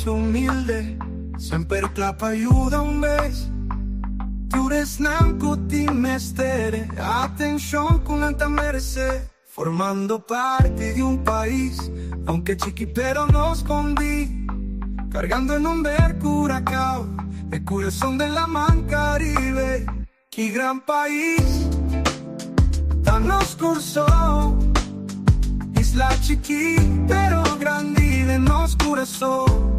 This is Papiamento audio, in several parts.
Humilde, semper kla pa yuda un bes. Tur esnan ku tin mester e atenshon ku nan ta meresé. Formando parti di un pais, aunke chiki pero no skondí. Kargando e nomber Curacao, e kurason den laman Karibe. Ki gran pais ta nos Kòrsou, isla chikí pero grandi den nos kurason.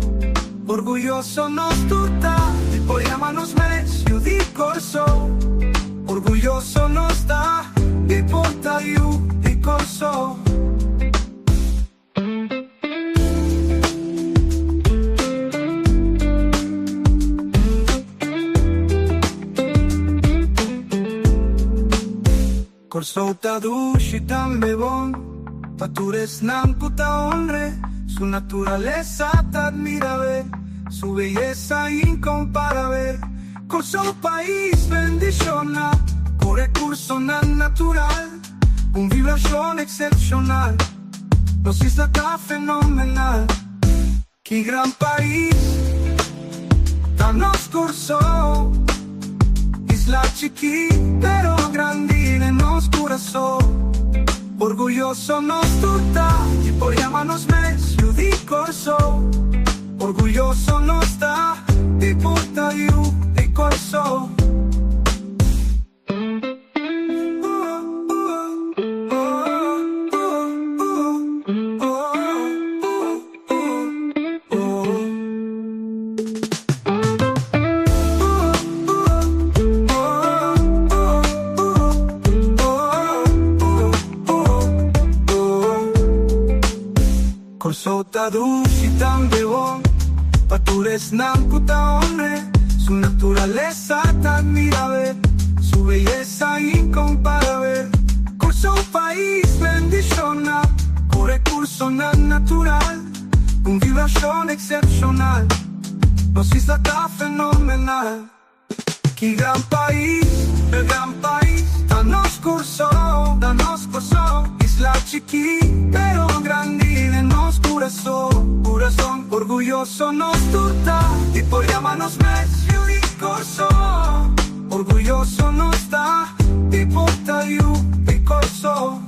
Orguyoso nos tur ta di por yama nos mes yu di Kòrsou. Orguyoso nos ta di por ta yu di Kòrsou. Kòrsou ta dushi tambe bon pa tur esnan ku ta honr'e. Su naturalesa ta admirabel, su beyesa inkomparabel. Kòrsou pais bendishoná ku rekursonan natural. Un vibrashon eksepshonal, nos isla ta fenomenal. Ki gran pais ta nos Kòrsou, isla chikí pero grandi den nos kurason. Orguyoso nos tur ta di por yama nos mes yu di Kòrsou. Orguyoso nos ta di por ta yu di Kòrsou. Kòrsou ta dushi tambe bon pa tur esnan ku ta honr'é. Su naturalesa ta admirabel, su beyesa inkomparabel. Kòrsou pais bendishoná ku rekursonan natural, un vibrashon eksepshonal. Nos isla ta fenomenal. Ki gran pais, e gran pais, ta nos Kòrsou, ta nos Kòrsou. Isla chikí, pero grandi den nos kurason, kurason. Orguyoso nos tur ta di por yama nos mes yu di Kòrsou. Orguyoso nos ta di por ta yu di Kòrsou.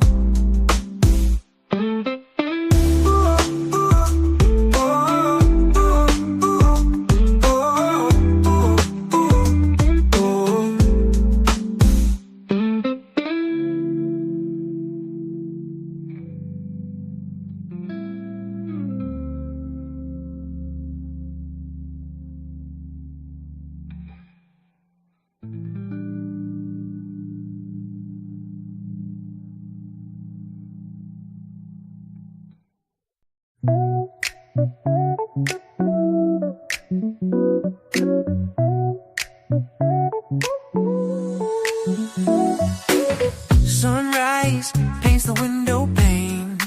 Sunrise paints the window pane.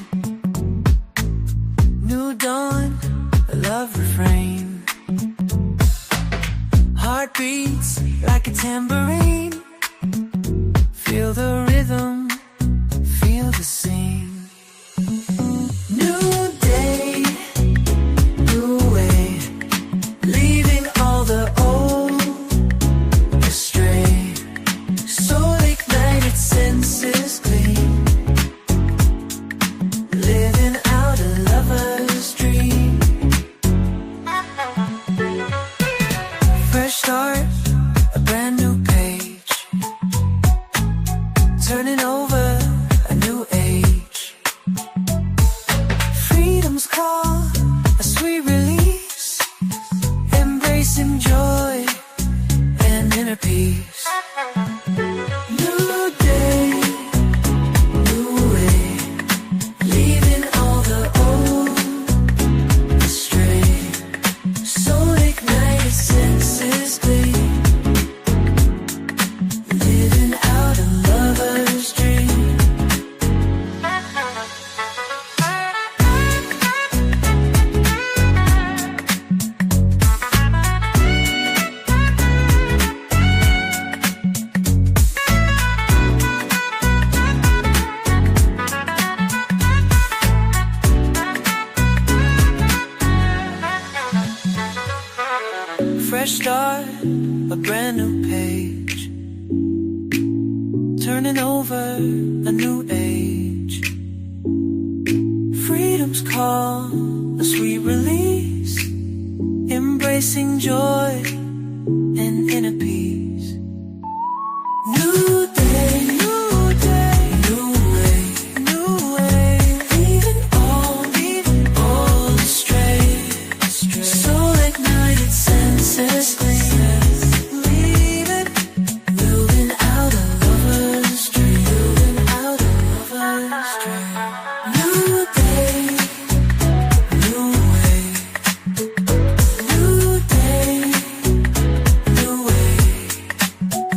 New dawn, a love refrain. Heart beats like a tambourine. Feel the rhythm, feel the scene. New day, new way. Leaving all the old astray. Soul ignited, senses clean. Living out a lover's dream. Fresh start, a brand new page. Turning over a new age. Freedom's call, a sweet release. Embracing joy and inner peace. New day, new way. Leaving all the old astray. Soul ignited, senses clean. Living out a lover's dream. Fresh start, a brand new page. Turning over a new age. Freedom's call, a sweet release. Embracing joy and inner peace. New day, new day, new way, new way. Leaving all astray. Soul ignited, senses clear. Leave it, building out a lover's dream. Building out a lover's dream. New day, new way. New day, new way.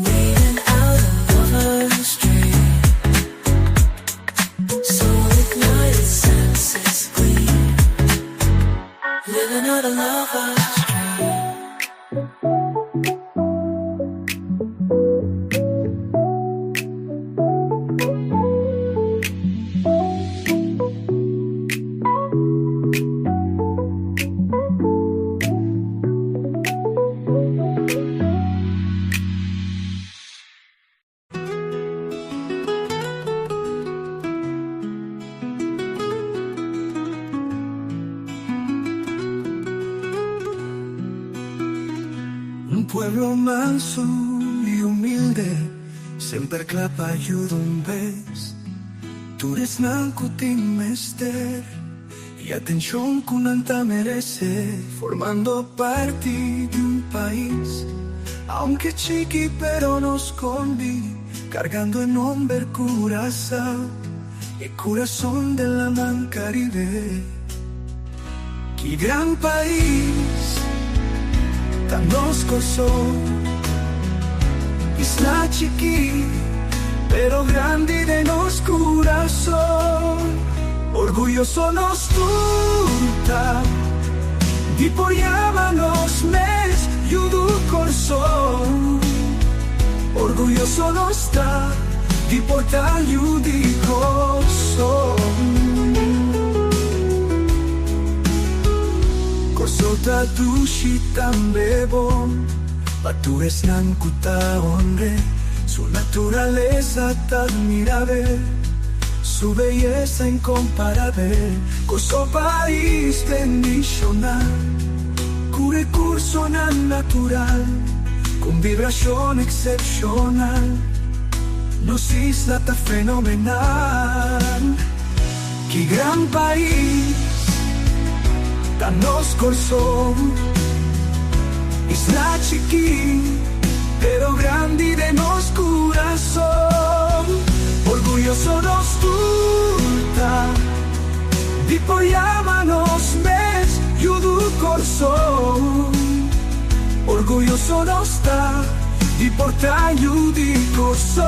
Leaving out a lover's dream. Soul ignited, senses gleam. Living out a lover's dream. Un pueblo manso y humilde, Semper kla pa yuda un bes. Tur esnan ku tin mester e atenshon ku nan ta meresé, formando parti di un pais, aunke chikí pero no skondí, kargando e nòmber Curaçao, e kurason di Laman Karibe. Ki gran pais, ta nos Kòrsou, isla chikí, pero grandi den nos kurason. Orguyoso nos tur ta, di por yama nos mes Yu di Kòrsou. Orguyoso nos ta, di por ta Yu di Kòrsou. Kòrsou ta dushi tambe bon, pa tur esnan ku ta honr'é, su naturalesa ta admirabel, su beyesa inkomparabel. Kòrsou pais bendishoná, ku rekursonan natural, ku vibrashon eksepshonal, nos isla ta fenomenal. Ki gran pais, ta nos Kòrsou, isla chikí, pero grandi den nos kurason. Orguyoso nos tur ta, di por yama nos mes Yu di Kòrsou. Orguyoso nos ta, di por ta Yu di Kòrsou.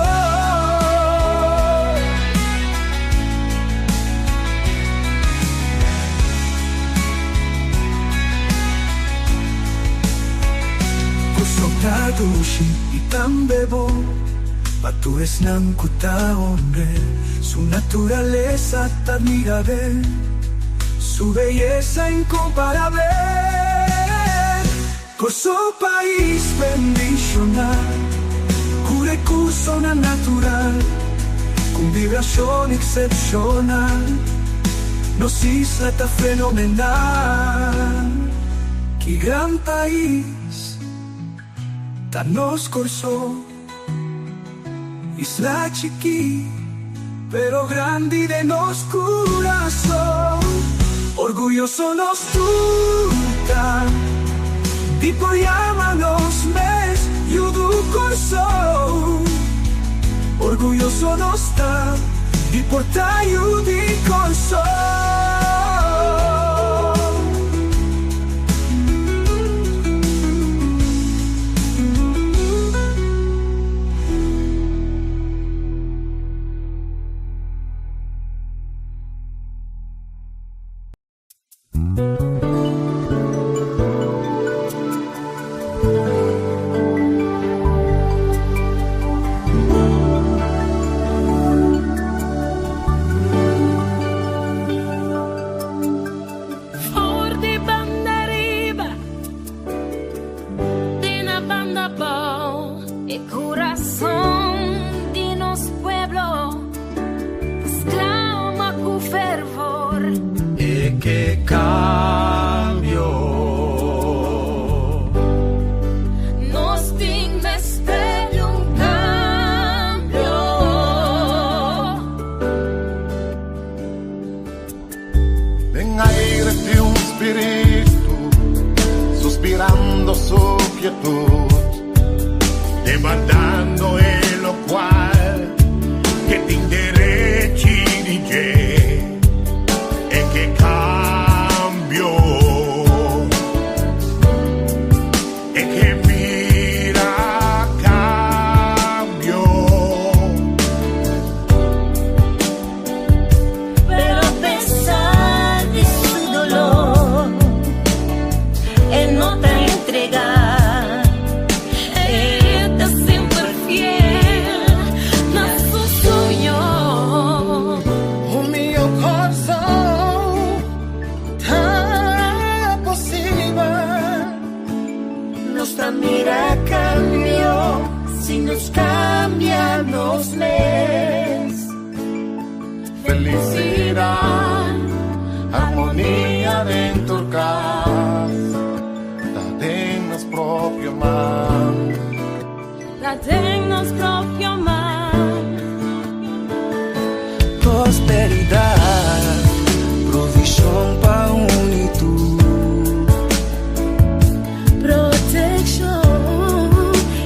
Kòrsou ta dushi i tambe bon, pa tur esnan ku ta honr'é, su naturalesa ta admirabel, su beyesa inkomparabel. Kòrsou pais bendishoná, ku rekursonan natural, ku vibrashon eksepshonal, nos isla ta fenomenal. Ki gran pais, ta nos Kòrsou, isla chikí, pero grandi den nos kurason. Orguyoso nos tur ta, di por yama nos mes Yu di Kòrsou. Orguyoso nos ta, di por ta Yu di Kòrsou. Banda Abou. E kurason di nos pueblo ta sklama ku fervor. E ke kambio. Nos tin mester di un kambio. Den aire tin un spiritu suspirando su quietud, demandando e locual cu tin derecho di dje, e ke kambio, e ke mira kambio. Pero a pesar di su dolor, e no ta entregá. E ta semper fiel na su soño. Un mihó Kòrsou ta posibel. Nos ta mira kambio si nos kambia nos mes. Felisidat, armonia den kas, ta den nos propio man. Ta den nos propio man. Prosperidat, provishon pa unitud. Protekshon,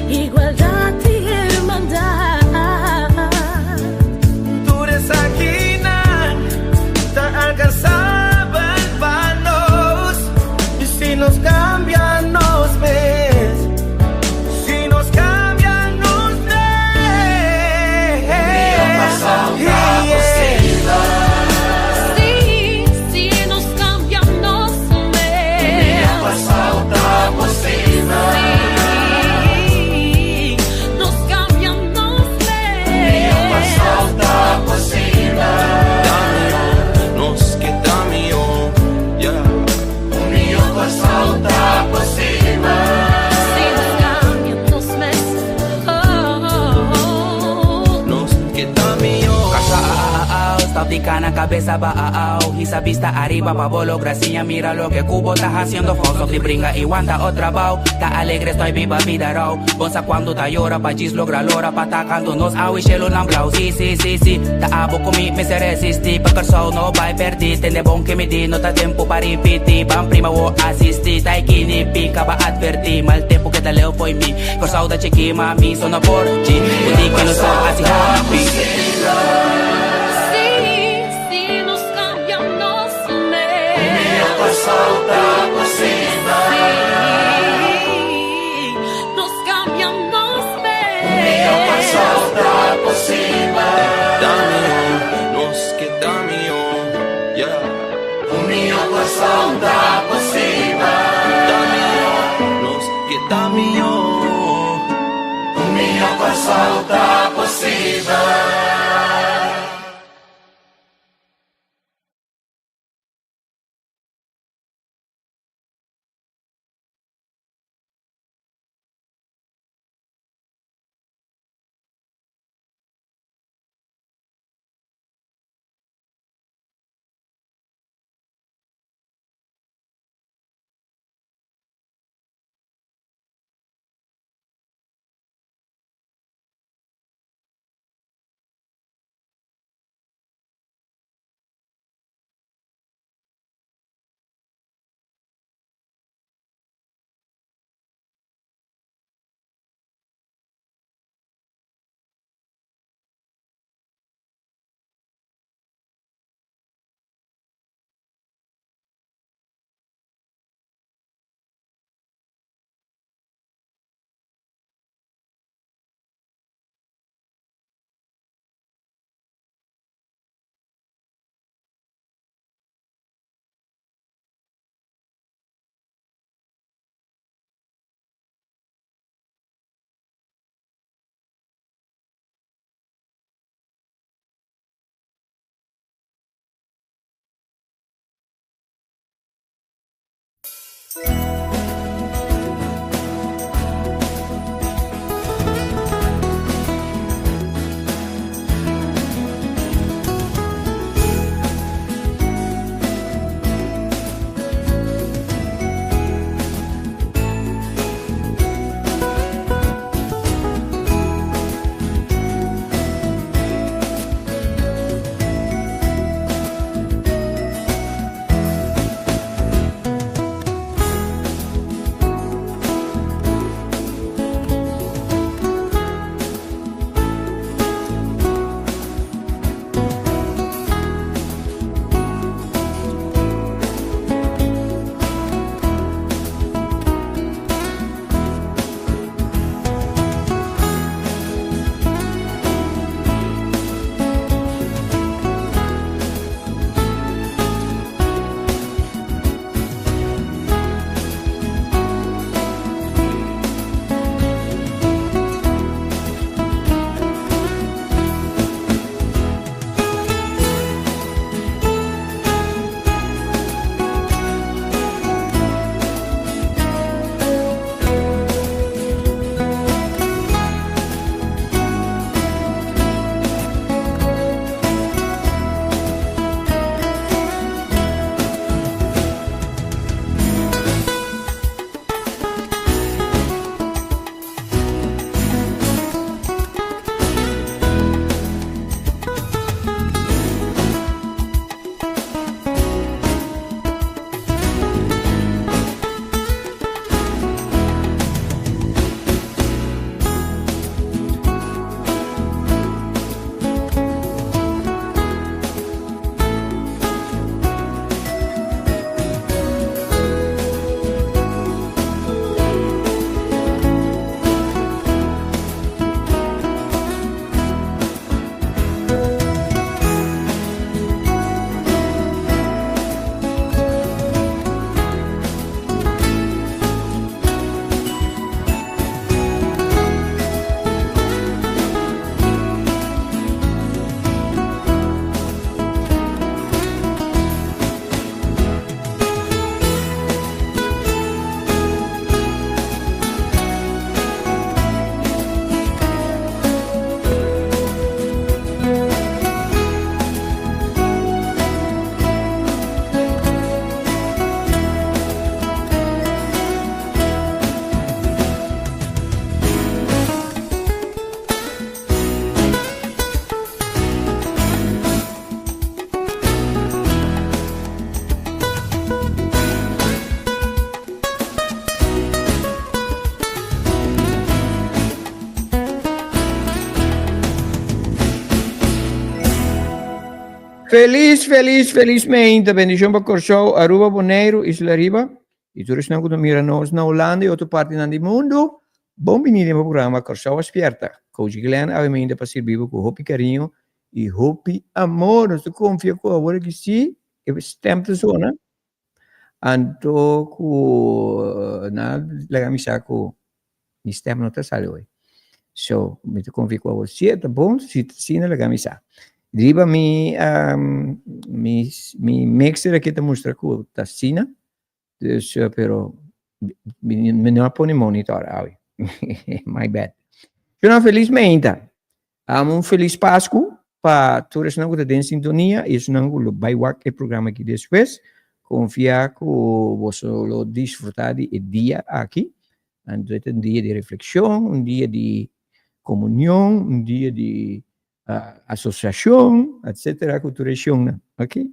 igualdat i hermandat. Tur esakinan ta alkansabel pa nos. I si nos kambia nos mes, si nos kambia nos mes. Si, si nos kambia nos mes. Si, nos kambia nos mes. Nos ke ta mihó, yeah. Si nos kambia nos mes. Oh, oh, oh. Nos ke ta mihó. Stop di kana kabes abou. Hisa bista ariba pa bo logra siña. Mira loke ku bo ta hasiendo. Stop di bringa i wanta otro abou. Ta alegre estoy biba bida rou. Bo sa kuantu ta yora pa djis logra lora pa ta kanto nos awe shelu nan blou. Si si si si. Ta abo ku mi mester resistí. Pa Kòrsou no bai pèrdí. Tende bon ku mi di no ta tempu pa ripití. Ban prima wo asistí. Ta kini pika pa advertí. Mal tempu keda leu fo'i mi. Kòrsou ta chikí mami so no por chi. Kundi ku nos hasi happy. Si, si nos kambia nos mes. Si, nos kambia nos mes. Ta mihó, nos ke ta mihó, yeah. Ta mihó, nos ke ta mihó. Ta posibel. Felis, felis, felis meinta. Bendishon pa Kòrsou, Aruba, Boneiru, Isla Riba i tur esnan ku ta mira nos na Hulanda i otro partinan di mundu. Bon bini den bo programa Kòrsou a Spièrta. Coach Glenn awe meinta pa sirbi bo ku hopi kariño i hopi amor. Nos ta konfia ku awor aki sí e stèm ta sona. Anto ku nan a laga mi sa ku mi stèm no ta sali hoy. So, mi ta konfia ku awor si e ta bon, si ta asina laga mi sa. Riba mi mi mi mixer aki ta mustra ku ta asina, dus pero mi no a pone monitor awe. My bad. Shona felis meinta. Un felis Pasku pa tur esnan ku ta den sintonia i esnan ku lo bai wak e programa aki despues. Konfia ku boso lo disfrutá di e dia aki. Anto e ta un dia di reflekshon, un dia di komunion, un dia di asosiashon, etsetera ku tur e shonnan. Ok.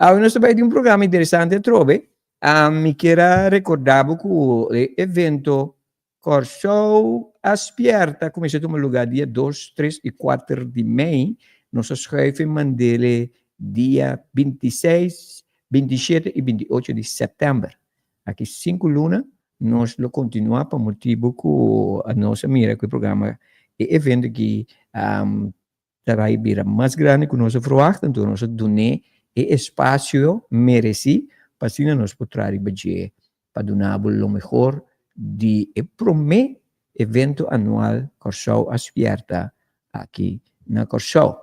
Awe nos ta bai di un programa interesante atrobe. Mi kier a rekordá bo ku e evento Kòrsou a spièrta kuminsá tuma lugá dia dos, tres i kuater di mei. Nos a schuif e mandele dia 26, 27 i 28 di sèptèmber. Aki sinku luna nos lo kontinuá pa motibu ku nos a mira ku e programa, e evento aki ta bai bira mas grandi ku nos a verwagt, anto nos a dun'é e espasio meresí pa asina nos por traha riba dje pa duna bo lo mehor di e promé evento anual Kòrsou a spièrta aki na Kòrsou.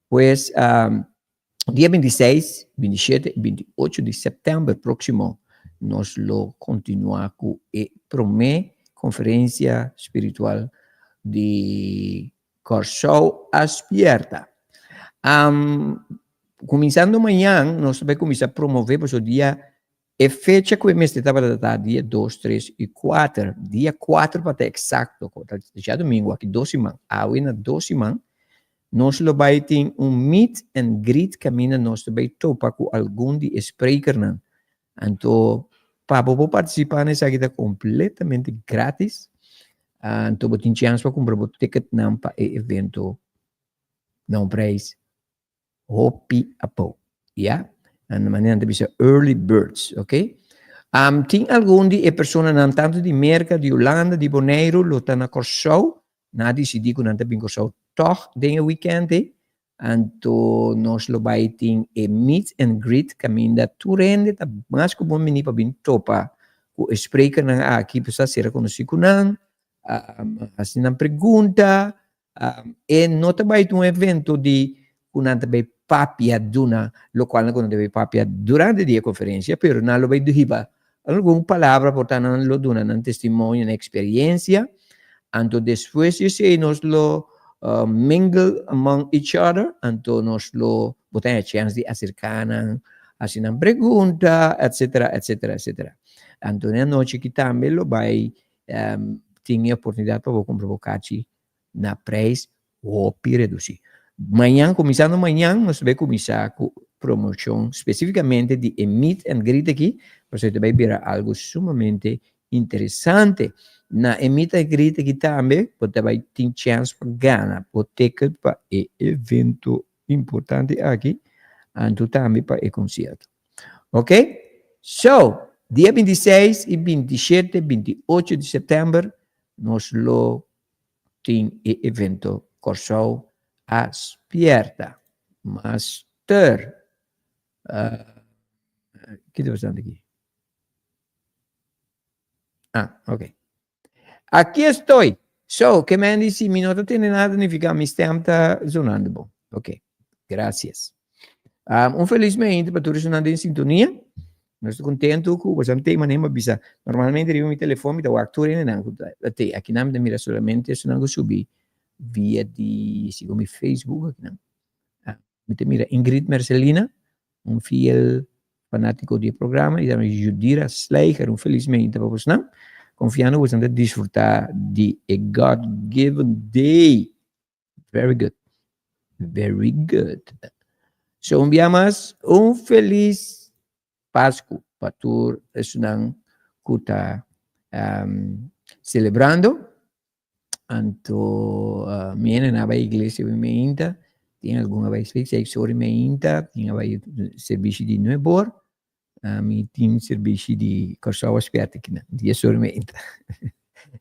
Pues dia 26, 27 i 28 di sèptèmber próksimo nos lo kontinuá ku e promé konferensia spiritual di Kòrsou a spièrta. Kuminsando mañan nos ta bai kuminsá promové pasobra dia e fecha ku e mester tabata ta dia dos, tres i kuater. Dia kuater pa ta eksakto, ku ta djadumingu aki dos siman. Awe na dos siman nos lo bai tin un meet and greet kaminda nos ta bai topa ku algun di e sprekernan. Anto pa bo por partisipá na esaki ta kompletamente gratis. Anto bo tin chèns pa kumpra bo ticketnan pa e evento na un prijs hopi abou. Ya? Na manera nan ta bisa early birds, ok? Um, tin algun di e personanan tantu di Merka, di Hulanda, di Boneiru lo ta na Kòrsou. Nan a disidí ku nan ta bin Kòrsou tòg den e weekend ei. Anto nos lo bai tin e meet and greet kaminda tur hende ta mas ku bon bini pa bin topa ku e sprekernan aki pa sa sera konosí ku nan, hasi nan pregunta. E no ta bai ta un evento di ku nan ta bai papia duna lokual ku nan ta bai papia durante di e konferensia, pero nan lo bai hiba algun palabra por ta nan lo duna nan testimonio, nan eksperensia. Anto despues di esei nos lo mingle among each other, anto nos lo bo ta haña chèns di aserká nan, hasi nan pregunta, etsetera, etsetera, etsetera. Anto den anochi aki tambe lo bai tin e oportunidat pa bo kumpra bo kachi na prijs hopi redusí. Mañan, kuminsando mañan, nos ta bai kuminsá ku promoshon spesífikamente di e meet and greet aki, pasobra ta bai bira algu sumamente interesante. Na e meet and greet aki tambe bo ta bai tin chèns pa gana bo ticket pa e evento importante aki, anto tambe pa e konsierto. Ok? So, dia 26 i 27, 28 di sèptèmber nos lo tin e evento Kòrsou a Spièrta. Master. Uh, ki ta pasando aki? Ah, ok. Aki estoy. So, ke men di si mi no ta tende nada nifica mi stem ta zonando bon. Ok, gracias. Um, un feliz meinte pa tur esnan den sintonia. Nos ta contento cu boso tema nem bisa. Normalmente riba mi telefon mi ta wak tur hendenan cu ta te. Aki nan mi ta mira solamente esnan cu subi via di segun mi Facebook aki nan. Ah, mi ta mira Ingrid Mercelina, un fiel fanátiko di e programa i tambe Judira Slijger, un felis meinta pa bosnan, konfiando ku bosnan ta disfrutá di e God given day. Very good. Very good. So un bia mas, un felis Pasku pa tur esunnan ku ta um, selebrando. Anto uh, mi ene na bai iglesia mi meinta. Tin algun a bai seis ora y meinta, tin a bai servicio di nuebe or. Mi tin servicio di Kòrsou a spièrta kinan, dies ora y meinta.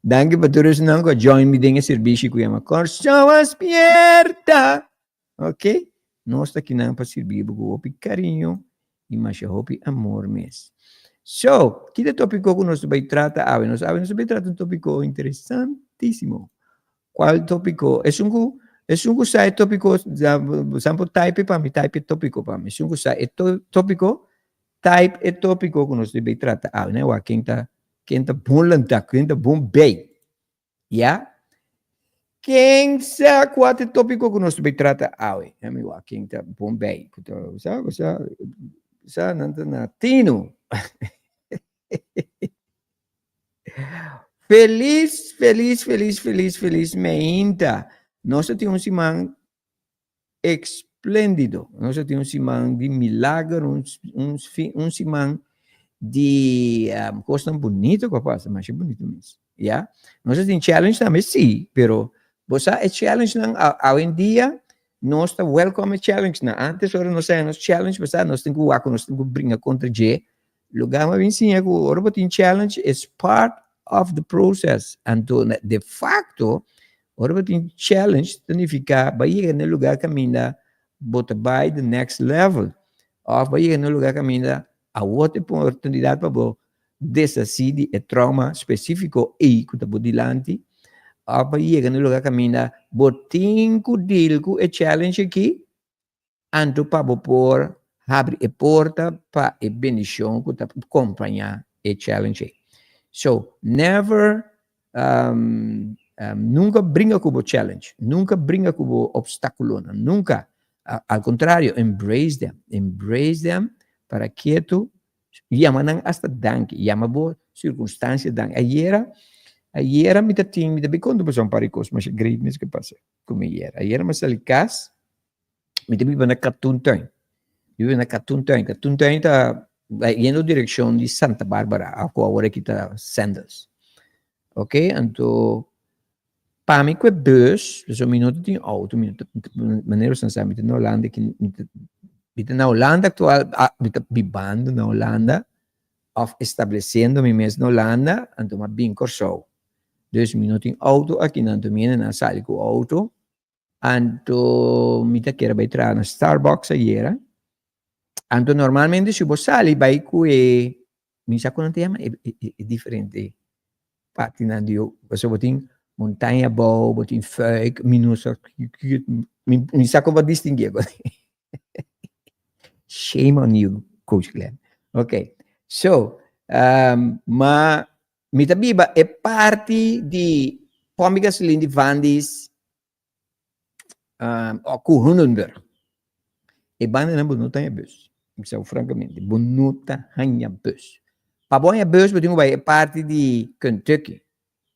Danki pa tur esnan ku a join mi den e servicio ku yama Kòrsou a spièrta. Ok, nos ta kinan pa sirbi bo ku hopi kariño i masha hopi amor mes. So, ki ta e topiko ku nos ta bai trata awe? Nos awe nos ta bai trata un topiko interesantisimo. Cual topico? Esun cu esun cu sa e topico san por type pa mi, type e topico pa mi. Esun cu sa e topico, type e topico cu nos debe trata awe. Ne wak ken ta ken ta bon lanta, ken ta bon bij. Ya? Ken sa cua ta e topico cu nos debe trata awe? Ya mi wak ken ta bon bij. Sa, sa, sa nan ta na tino. Felis, felis, felis, felis, felis meinta. Nos a tin un siman espléndido. Nos a tin un siman di milager, un, un, un siman di um, cosnan bonito ku a pasa, masha bonito mes. Ya? Nos a tin challenge tambe, sí, pero bo sa e challenge nan awe en dia nos ta welcome e challenge nan. Antes ora nos nos challenge, bo sa nos tin ku wak, nos tin ku bringa kontra dje. Lugar m'a bin siña ku ora bo tin challenge is part of the process. Anto de facto ora bo tin challenge ta nifica bo a yega na e lugar caminda bo ta bai the next level of bo a yega na e lugar caminda awor ta e oportunidad pa bo deshaci di e trauma specifico ey cu ta bo dilanti of bo a yega na e lugar caminda bo tin cu deal cu e challenge aki. Anto pa bo por habri e porta pa e bendicion cu ta compaña e challenge ey. So, never, um, um, nunca bringa cu bo challenge, nunca bringa cu bo obstaculonan, nunca. Al contrario, embrace them, embrace them para ketu, yama nan hasta danki, yama bo circunstancia danki. Ayera, ayera mi ta tin, mi ta bin conta boso un par di cos masha great mes cu pasa cu mi ayera. Ayera mi a sali cas, Mi ta biba na Katoentuin. Mi biba na Katoentuin. Katoentuin ta yendo direkshon di Santa Barbara, ku awor aki ta Sandals. Ok, anto pa mi ku e bus, pasobra mi no ta tin outo, mi no ta, manera boso sa mi ta na Holanda aki, mi ta mi ta na Holanda aktual, mi ta bibando na Holanda òf establesiendo mi mes na Holanda, anto mi a bin Kòrsou. Dus mi no tin outo aki, anto mi hende nan a sali ku outo. Anto mi ta kere bai traha na Starbucks ayera. Anto normalmente si bo sali bai ku e, mi sa kon nan ta yama e, e, e diferente partinan di pasobra bo tin montaña abou, bo tin fuik, mi no sa mi, mi sa kon pa distinguí Shame on you, Coach Glenn. Ok, so, um, ma Mi ta biba e parti di pompi gasolin di Vandis um, o ku Hunenburg. E banda nan bo no ta haña bus. Mi bisa bo francamente, bo no ta haña bus. Pa bo haña bus bo tin ku bai e parti di Kentucky.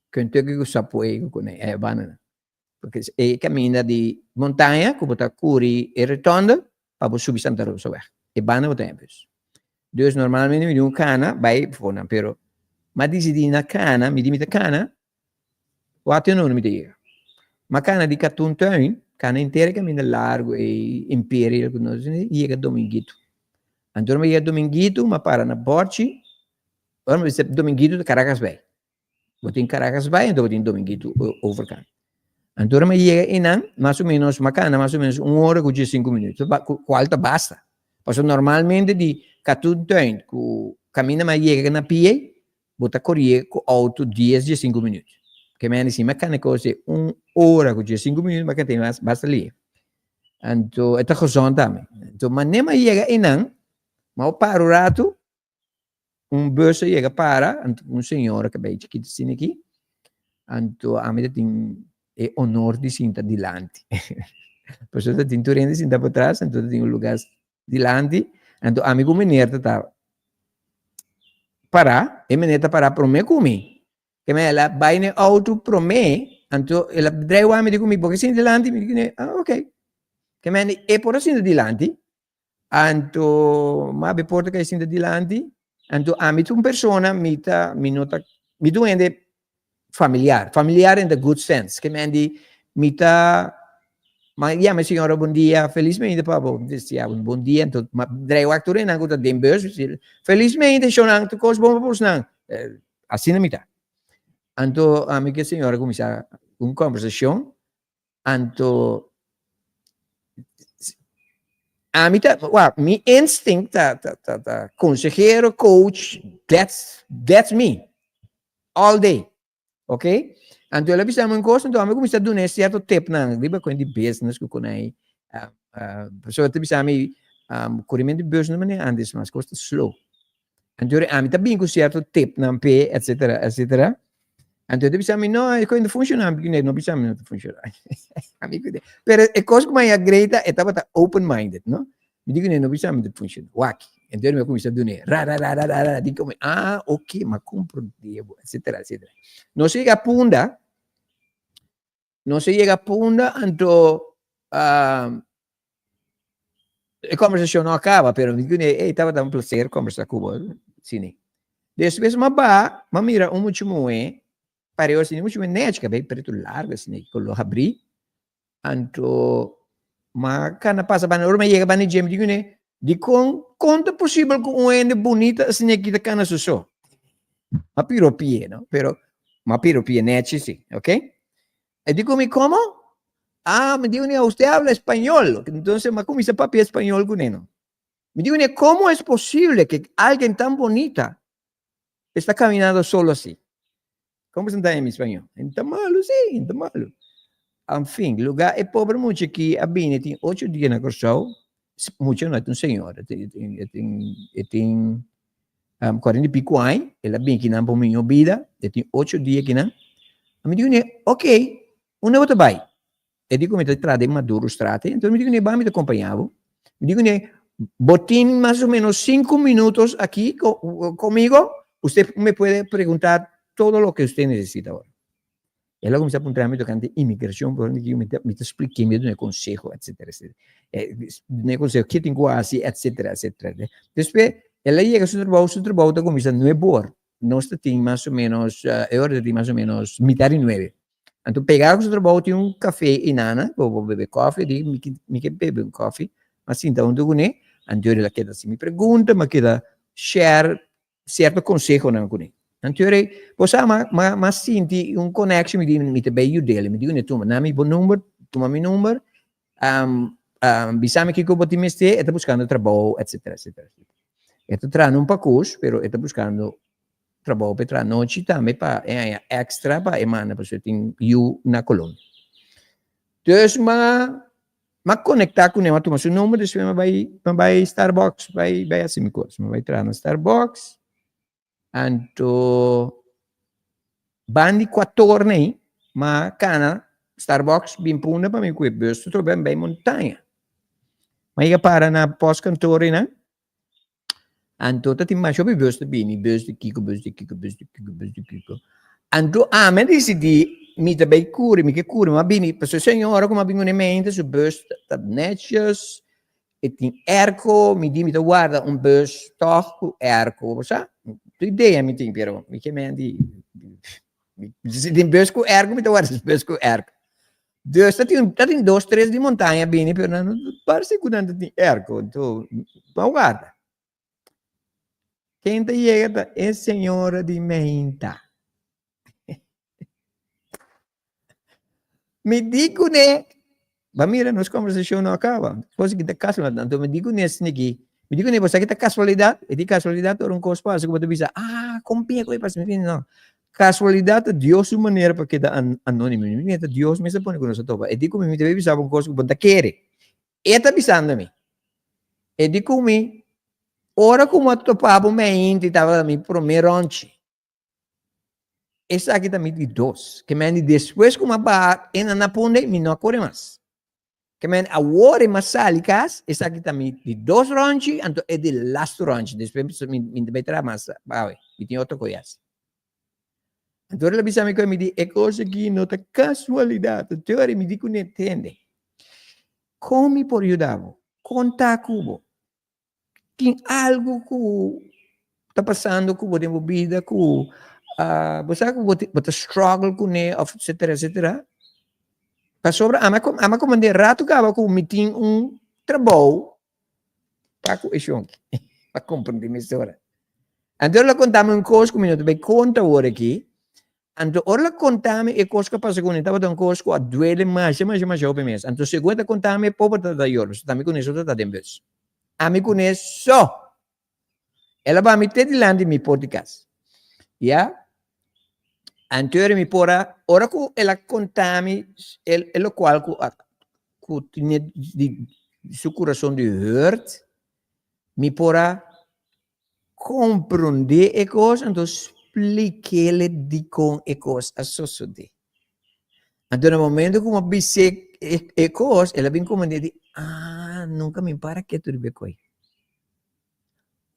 Kentucky ku Subway ku kune e banda nan. Porque e caminda di montaña ku bo ta kuri e rotonde pa bo subi Santa Rosa weg. E banda bo ta haña bus. Dus normalmente mi di un kana bai for nan, pero m'a disidí na kana, mi di mi ta kana, wak te nono mi ta yega. M'a kana di Katoentuin, kana henter e kaminda largu ei, Imperial ku nos, yega Dominguito. Anto ora mi yega Dominguito, m'a para na bòrchi, ora mi bisa Dominguito ta Caracas bai. Bo tin Caracas bai, anto bo tin Dominguito overkant. Anto ora mi yega einan, mas o menos, mi a kana mas o menos un ora ku diesinku minuut, kual ta basta. Pasobra normalmente di Katoentuin ku kaminda mi a yega na pia, bo ta korié ku outo dies, diesinku minuut. Ke mende si mi a kana e kos di un ora ku diesinku minuut, mi a keda tin basta lia. Anto e ta gezond tambe. Anto manera mi a yega einan, mi a para un ratu, Un bus a yega para, anto un señora cabei chikito asina aki, anto ami ta tin e honor di sinta dilanti. Pasobra ta tin tur hende sinta patras, anto ta tin un lugar dilanti, anto ami ku meneer ta ta para, e meneer ta para prome ku mi. Ke me el a bai na e auto prome, anto el a drei wak mi di ku mi, bo ke sinta dilanti? Mi di ku ah ok. Ke me e por a sinta dilanti, Anto m'a be porta kai sinta dilanti, anto ami ta un persona mi ta mi no ta mi ta un hende familiar, familiar in the good sense, ke men di mi ta. Ma yama e señora bon dia, felizmente pa bo. Decía un bon dia, entonces ma drei wak tur enan ku ta den bus, felizmente shownan, tur kos bon pa bosnan. Eh, asina mi ta. Anto ami ku e señora kuminsá un kombersashon, anto ami ta, wak, mi instinct ta, ta, ta, ta konsehero, coach, that's, that's me. All day. Ok? Anto el a bisa mi un kos, anto ami kuminsá duna e sierto tipnan riba kuen di business ku konai. Uh, uh, pasobra ta bisa mi, um, kurimentu di bus no manera antes mas, kos ta slow. Anto ami ta bin ku sierto tipnan p'e, etcetera, etcetera. Anto el ta bisa mi, no, e kos no funshoná. Mi no bisa mi no ta funshoná. Ami ku Pero e kos ku mi a grita, e tabata open minded, no? Mi di kuné, no bisa mi ta funciona. Wak. Entonces mi a cuminsa dun'é. Ra, ra, ra, ra, ra, ra. Di como, ah, ok, m'a comprende bo, etcetera, etcetera. Nos a yega Punda, nos a yega Punda, anto uh, e conversacion no a caba, pero mi di kuné, hey, tabata un placer conversa cu bo, sini. Despues m'a ba, m'a mira un mucha muhé, pareu asina, mucha muhé nechi, cabei pretu largo asina, color habrí. Anto m'a kana pasa banda, ora m'a yega banda dje, mi di kuné, dikon kon ta posibel ku un hende bunita asina aki ta kana su so? M'a piropi'é, no? Pero m'a piropi'é nèchi si, ok? E di ku mi, komo? Ah, mi di kuné, usted habla español. Entonces m'a kuminsá papia español kuné, no? Mi di kuné, komo es posible ke algen tan bonita esta caminando solo así? Como se en mi español? Enta malo, sí, enta malo. En fin, lugar e pobre mucha aki a bini tin ocho dia na Kòrsou, mucha no, e ta un señora, e tin, e tin, e tin um, cuarenta y pico aña, el a bini akinan pa un mihó bida, e tin ocho dia akinan. Mi di kuné, ok, unda bo ta bai? E di ku mi ta traha den Madurostraat, enton mi di kuné, ban mi ta kompañá bo. Mi di kuné, bo tin mas o menos sinku minutos aki komigo, usted me puede preguntar todo loke usted nesesita awor. El a kuminsá puntra mi tokante imigrashon, por mi ta mi ta splik'é, mi ta dun'é konseho, etsetera, etsetera. Dun'é konseho ke tin ku hasi, etsetera, etsetera. Despues el a yega su trabou, su trabou ta kuminsá nuebe or. Nos ta tin mas o menos, e ora ta tin mas o menos mitar di nuebe. Anto pegá ku su trabou tin un kafé i nana, bo bo bebe kòfi, di mi ke mi ke bebe un kòfi, m'a sinta huntu kuné, anto el a keda hasi mi pregunta, m'a keda share sierto konsehonan kuné. Anto rei, bo sa m'a m'a m'a sinti un connection, mi di mi ta bai yud'el, mi di kuné tuma na mi bo number, tuma mi number, bisa mi kiko bo tin mester, e ta buskando trabou, etcetera, etcetera. E ta traha na un pakus, pero e ta buskando trabou pa e traha nochi tambe pa e haña extra pa e manda pasobra e tin yu na Colombia. Dus m'a m'a konektá kuné, m'a tuma su number, despues m'a bai m'a bai Starbucks bai bai hasi mi kos. M'a bai traha na Starbucks, anto bandi kuator nei m'a kana Starbucks bin punda pa mi ku e bus tur bai bai Montaña. M'a yega para na postkantoor einan. Anto ta tin masha hopi bus ta bini, bus di kiko, bus di kiko, bus di kiko, bus di kiko. Anto ami a disidí mi ta bai kuri, mi ke kuri, mi a bini, pasobra e señora ku mi a bini kuné mente su bus ta netjes, e tin airco, mi di mi ta warda un bus tòg ku airco, bo sa? Tur idea mi tin, pero mi ke men di, si tin bus ku airco mi ta warda bus ku airco. Dus ta tin ta tin dos tres di montaña bini pero nan no parse ku nan ta tin airco anto ban warda. Ken ta yega ta e señora di meinta. Mi di kuné, ba mira nos kombersashon no a kaba, kos ki ta kasualidat anto mi di kuné esaki, mi di kuné bo sa ki ta kasualidat? E di kasualidat ora un kos pasa ku bo ta bisa ah kon pia ku e pasa mi di no Casualidad ta Dios su manera pa keda anonimo. Mi mira ta Dios mes a pone cu nos a topa. E di cu mi, mi ta bay bisa bo un cos cu bo no ta kere. E ta bisando mi. E di cu mi, ora cu mi a topa bo meinti tabata mi prome ronchi. Esaki ta mi di dos. Ke men di despues cu mi a baha e nan a pone, mi no a core mas. Ke men awor e mas sali cas, esaki ta mi di dos ronchi, anto e di lastu ronchi. Despues mi mi ta bay traha mas awe, mi tin otro koe hasi. Anto el a bisa mi koe, mi di, e kos aki no ta kasualidat. Anto ora mi di kuné, tende, kon mi por yuda bo? Kon ta ku bo? Tin algu ku ta pasando ku bo den bo bida ku bo sa ku bo ta struggle kuné òf etsetera etsetera. Pasobra ami a ami a komand'é ratu kaba ku mi tin un trabou pa ku e shonki pa komprendé mi stora. Anto el a konta mi un kos ku mi no ta bai konta awor aki. Anto ora el a konta mi e kos ku a pasa kuné tabata un kos ku a duele masha masha masha hopi mes. Anto segun e ta konta mi e pober tabata yora pasobra ami kuné so tabata den bus. Ami kuné so! El a ba mi te dilanti mi por di cas. Ya. Anterior mi por a, ora cu el a conta mi el, el locual cu a, cu tine di su curason di hurt, mi por a comprende e cos, anto splikele dicon e cos a sosode. Anto na momento cu mi a bis'é e, e cos, el a bin comprende di, ah, nunca mi para ketu riba e coi.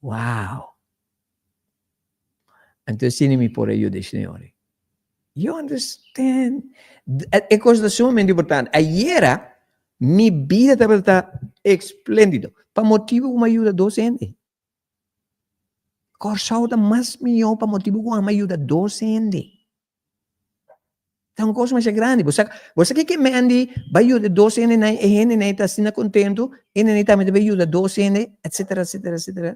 Wow! Anto asina mi por a yuda e señor. You understand? E kos ta sumamente importante. Ayera mi bida tabata espléndido pa motibu ku mi a yuda dos hende. Kòrsou ta mas mihó pa motibu ku ami a yuda dos hende. Ta un kos masha grandi. Bo sa, bo sa kiko Mandy bai yuda dos hende nai, e hende nai ta asina kontentu, hende nai tambe ta bai yuda dos hende, etcetera, etcetera, etcetera.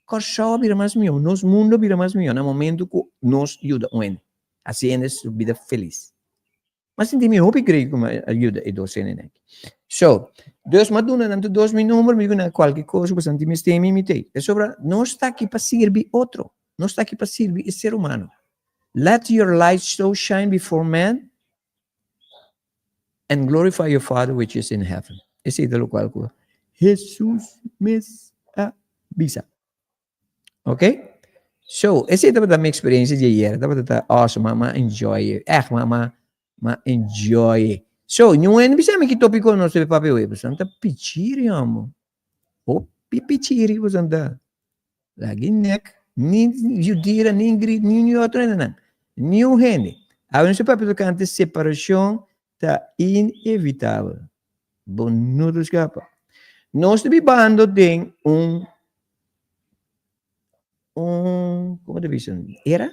Kòrsou a bira mas mihó, nos mundu a bira mas mihó na momentu ku nos yuda un hende, hasi hende su bida felis. M'a sinti mi hopi grei ku m'a yuda e dos hende nai. So, dus m'a duna nan tur dos mi number, mi di ku nan kualke kos ku bo sinti mester mi, mi t'ei. Pasobra nos ta aki pa sirbi otro, nos ta aki pa sirbi e ser humano. Let your light so shine before men and glorify your Father which is in heaven. Esei ta lokual ku Hesus mes a bisa. Ok? So, esei tabata mi eksperensia di ayer. Tabata ta awesome. M'a enjoy. Ègt, m'a m'a m'a enjoy. So, niun hende bisa mi ki topiko nos debe papia awe. Pasobra mi ta pichiri, homo. Hopi pichiri boso ta. Lagi nek, ni Judira, ni Ingrid, ni ni otro hendenan. Niun hende. Awe nos ta papia tokante separashon ta inevitabel. Bo no ta skapa. Nos ta bibando den un un, komo ta bisa, era?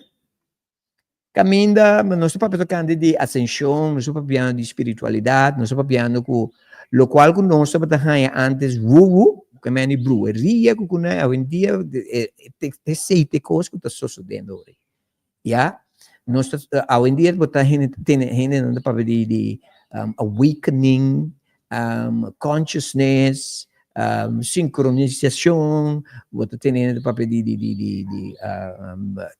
Kaminda nos ta papia tokante di asenshon, nos ta papiando di spiritualidat, nos ta papiando ku lokual ku nos tabata haña ántes wuwu, ku e meni brueria ku kuné, awendia esei ta e kos ku ta sosodendo ora. Ya, nos ta awendia bo ta hende ta tene hendenan ta papia di di awakening, consciousness, sincronisacion, bo ta tene hende ta papia di di di di di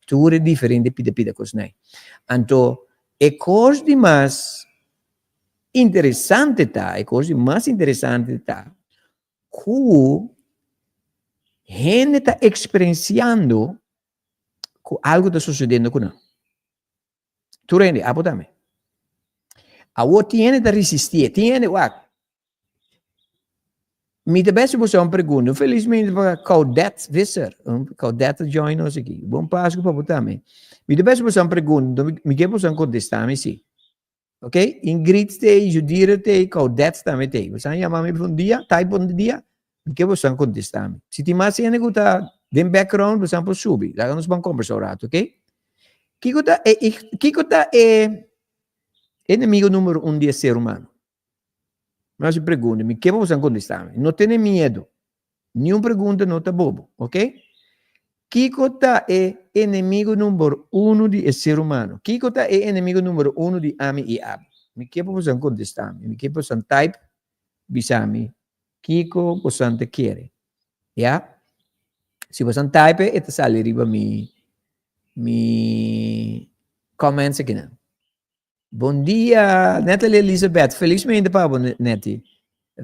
tur e diferente pida pida kosnan. Anto e kos di mas interesante ta, e kos di mas interesante ta ku hende ta eksperensiando ku algu ta sosediendo ku nan. Tur hende, abo tambe. Awor tin hende ta resistié, tin hende wak. Mi ta bes boso un pregunta. Felizmente pa Caudette Visser. Caudette a join nos aki. Bon Pasku pa bo tambe. Mi ta bes boso un pregunta. Mi ke boso kontestá mi si. Ok? Ingrid tei, Judira tei, Caudette tambe tei. Boso a yama mi bon dia, type bon dia. Mi ke boso kontestá mi. Si tin mas hende ku ta den background, boso por subi. Laga nos ban kombersá un ratu, ok? Kiko ta e, kiko ta e enemigo numero un di e ser humano? Mi hasi pregunta, mi ke pa boso kontestá mi. No tene miedu. Niun pregunta no ta bobo, ok? Kiko ta e enemigo number uno di e ser humano? Kiko ta e enemigo number uno di ami i abo? Mi ke pa boso kontestá mi. Mi ke pa boso type bisa mi kiko boso ta kere. Ya? Si boso type e ta sali riba mi mi comments akinan. Bon dia, Natalie Elizabeth. Felizmente pa bo, Nettie.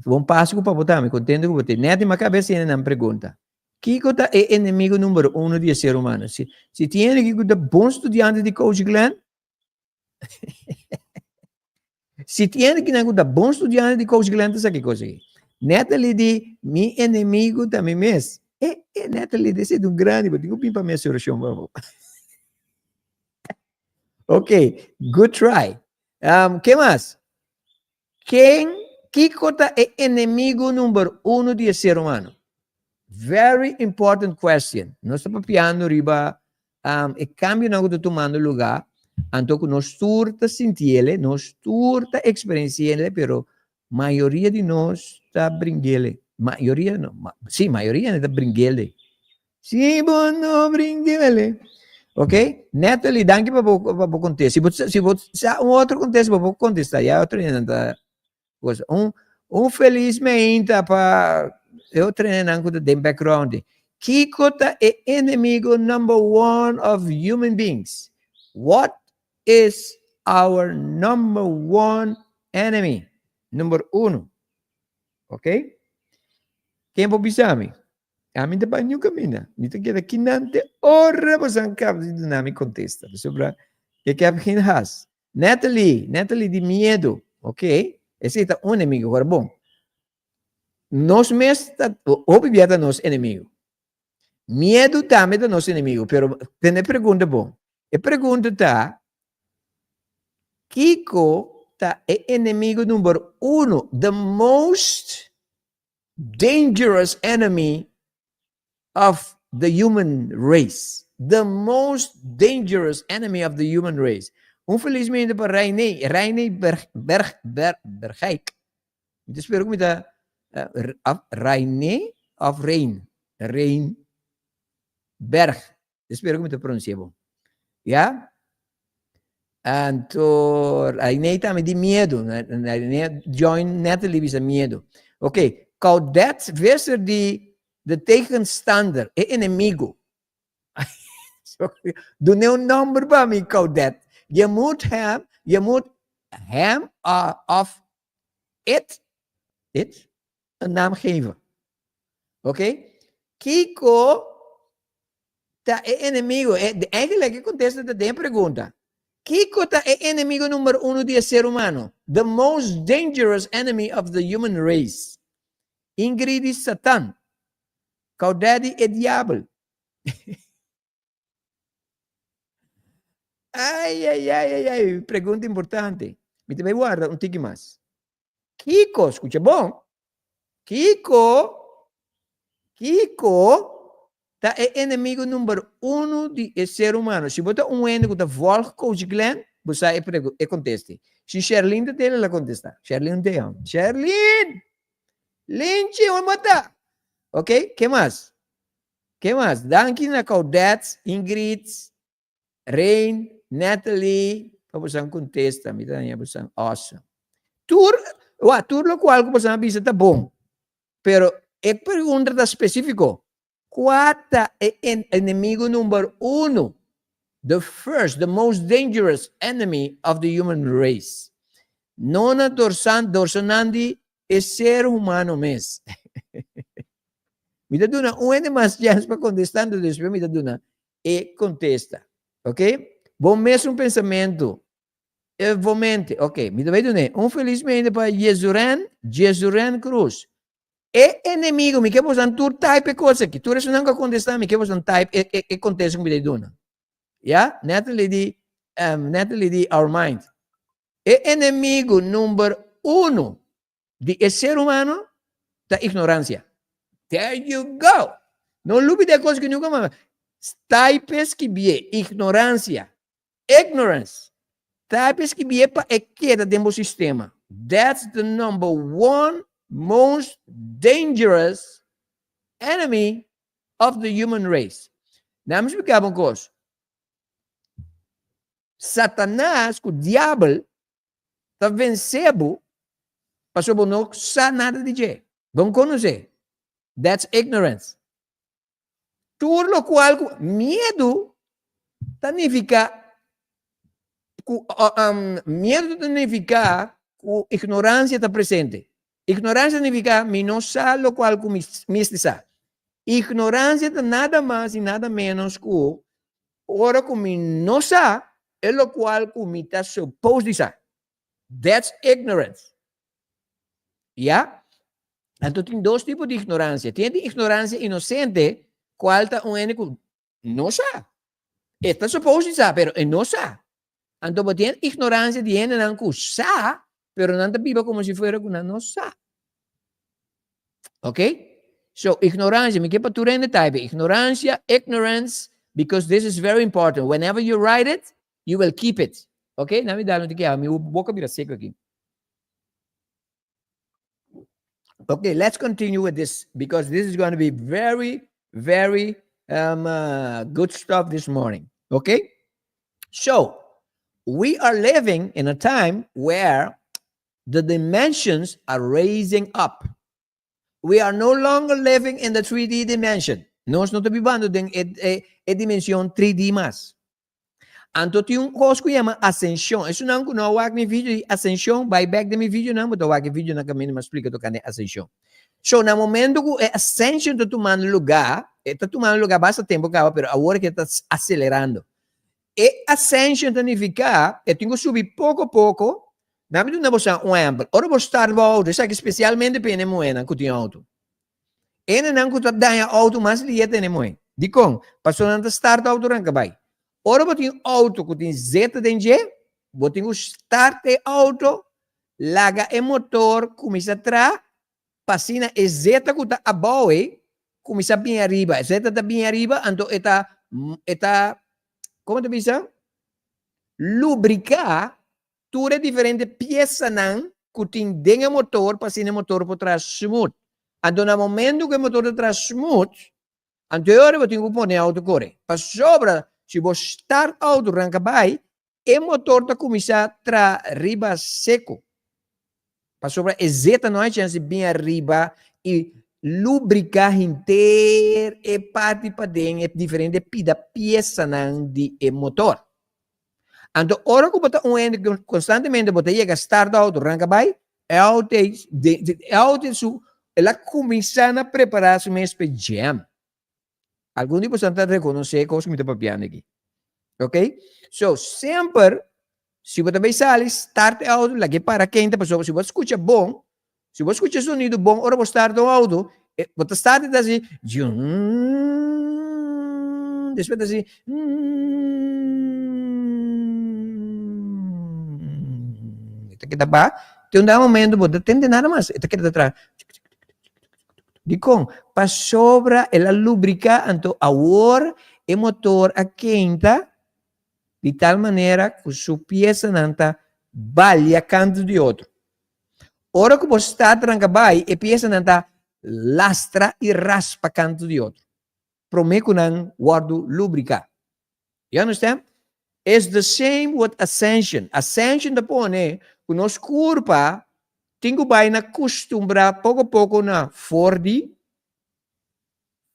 Bon Pasku pa bo tambe. Contento ku bo te. Nettie, m'a kabes tiene nan pregunta. Kiko ta e enemigo numero uno di e ser humano? Si, si tin hende ku ta bon studiante di Coach Glenn, si tin hende kinan ku ta bon studiante di Coach Glenn ta sa ki kos aki. Natalie di, mi enemigo ta mi mes. E, e, Natalie, dese ta un grandi, bo tin ku bin pa mi hasi orashon pa bo. Ok, good try. Um, ke mas? Ken, kiko ta e enemigo number uno di e ser humano? Very important question. Nos ta papiando riba um, e cambionan ku ta tumando lugar. Anto ku nos tur ta sintiele, nos tur ta eksperensiele, pero mayoria di nos ta bringele. Mayoria no, ma, sí, mayoria ta bringele. Si bo no bringele. Ok? Natalie, danki pa bo, pa bo kontesta. Si bo, si bo sa un otro kontesta, bo por kontesta. Ya otro hende ta cosa. Un, un feliz meinta pa e otro hendenan ku ta den background. Kiko ta e enemigo number one of human beings? What is our number one enemy? Number uno. Ok? Ken por bisa mi? Ami ta bai niun kaminda. Mi ta keda kinan te ora boso kaba di duna mi kontesta. Pasobra ik heb geen haast. Natalie, Natalie di miedu. Ok, esei ta un enemigo. Awor bon, nos mes ta, hopi bia ta nos enemigo. Miedu tambe ta nos enemigo. Pero tene pregunta bon. E pregunta ta, kiko ta e enemigo number uno, the most dangerous enemy of the human race. The most dangerous enemy of the human race. Un felizmente pa Reine, Reine Berg, Berg, Berg, Bergijk. Mi ta spero ku mi ta uh, Reine of Rein, Rein Berg. Espero ku mi ta pronunsia bon. Ya? Anto, Reine tambe di miedu. Reine join Natalie bisa miedu. Ok, Claudette Visser di de tegenstander, e enemigo. Dune un nomber pa mi, Claudette. Je moet hem, je moet hem uh, of it, it, een naam geven. Ok? Kiko ta e enemigo? E, eigenlijk e contesta ta den pregunta. Kiko ta e enemigo number uno di e ser humano? The most dangerous enemy of the human race. Ingrid di Satan. Caudaddy e diabel. Ai, ai, ai, ai, ai, pregunta importante. Mi ta bai warda un tiki mas. Kiko, skucha bon, kiko, kiko ta e enemigo number uno di e ser humano? Si bo ta un hende ku ta volg Coach Glenn, bo sa e pregu, e konteste. Si Sherlyn ta tele, el a kontestá. Sherlyn te amo. Sherlyn! Linchi, unda bo ta? Ok, ke mas? Ke mas? Danki na Claudette, Ingrid, Rain, Natalie, pa bosan kontesta. Mi ta haña bosan awesome. Tur, wa, tur lokual ku bosan a bisa ta bon. Pero e pregunta ta spesífiko. Kua ta e enemigo number uno? The first, the most dangerous enemy of the human race. Nona dorsan, dorsonan di e ser humano mes. Mi ta duna un hende mas chèns pa kontestá, anto despues mi ta duna e kontesta. Ok? Bo mesun pensamentu. E bo mente. Ok, mi ta bai dun'é. Un felis mente pa Jezuren, Jezuren Cruz. E enemigo, mi ke bosan tur type e kos aki. Tur esunnan ku a kontestá, mi ke bosan type e, e, e kontesta ku mi ta duna. Ya? Natalie di, um, Natalie di Our Mind. E enemigo number uno di e ser humano ta ignorancia. There you go! No lubida e cos cu nunca mas. Type skibié ignorancia. Ignorance. Type skibié pa e keda den bo sistema. That's the number one most dangerous enemy of the human race. Nan mi splica bo un cos. Satanas cu diabel ta vensé bo pasobra bo no sa nada di dje. Bo no konosé. That's ignorance. Tur lokual ku miedu ta nifiká ku miedu ta nifiká ku ignoransia ta presente. Ignoransia ta nifiká mi no sa lokual ku mi mester sa. Ignoransia ta nada mas i nada ménos ku Ora ku mi no sa e lokual ku mi ta supposed di sa. That's ignorance. Ya? Anto tin dos tipo di ignoransia. Tin di ignoransia inosente, kual ta un hende ku no sa. E ta supposed di sa, pero e no sa. Anto bo tin ignoransia di hendenan ku sa, pero nan ta biba komo si fuera ku nan no sa. Ok? So, ignoransia, mi ke pa tur hende type. Ignoransia, ignorance, because this is very important. Whenever you write it, You will keep it. Ok, na mi dal un tiki awa, mi boka bira seco aki. Okay, let's continue with this because this is going to be very, very um, uh, good stuff this morning. Okay, so we are living in a time where the dimensions are raising up. We are no longer living in the 3D dimension. Nos no ta bibando den e, e, e dimension 3D mas. Anto tin un kos ku yama asenshon. Esunnan ku no a wak mi video di asenshon, bai bek den mi videonan, bo ta wak e videonan kaminda mi a splika tokante asenshon. So, na momento ku e asenshon ta tumando lugá, e ta tumando lugá basta tempu kaba, pero awor ke ta aselerando. E asenshon ta nifiká, e tin ku subi poko poko. Nan mi duna boso un ehèmpel. Ora bo start bo outo, esaki spesialmente pa hende muhénan ku tin outo. Hendenan ku ta daña outo mas lihe ta hende muhé. Dikon? Pasobra nan ta start outo ranka bai. Ora bo tin outo ku tin zeta den dje, bo tin ku start e outo, laga e motor kuminsá traha, pa asina e zeta ku ta abou ei kuminsá bini ariba. E zeta ta bini ariba, anto e ta e ta, komo ta bisa? Lubriká Tur e diferente piesanan ku tin den e motor pa asina e motor por traha smooth. Anto na momento ku e motor ta traha smooth, anto e ora bo tin ku pone e auto kore. Pasobra si bo start auto ranka bai, e motor ta kuminsá traha riba seku. Pasobra e zeta no hay chance di bin ariba i lubriká henter e parti paden, e diferente pida piesanan di e motor. Anto ora ku bo ta un hende ku konstantemente bo ta yega start auto ranka bai, e auto ei e auto ei su el a kuminsá na prepará su mes pa e jam. Algun di boso ta rekonosé e kos ku mi ta papiando aki. Ok? So, semper si bo ta bai sali, start e auto, lag'é para kenta pasobra si bo a skucha bon, Si bo skucha e sonido bon ora bo starta un auto, e bo ta starta e ta hasi juunnn, despues ta hasi juunnn, e ta keda ba te un dado momento bo ta tende nada mas, e ta keda ta traha tiktiktiktiktik. Dikon? Pasobra el a lubriká, anto awor e motor a keinta di tal manera ku su piesanan ta balia kantu di otro. Ora ku bo sta tranka bai, e piesanan ta lastra i raspa kantu di otro, promé ku nan wòrdu lubriká. You understand? It's the same with ascension. Ascension ta pone ku nos kurpa tin ku bai na kustumbrá poko poko na 4D,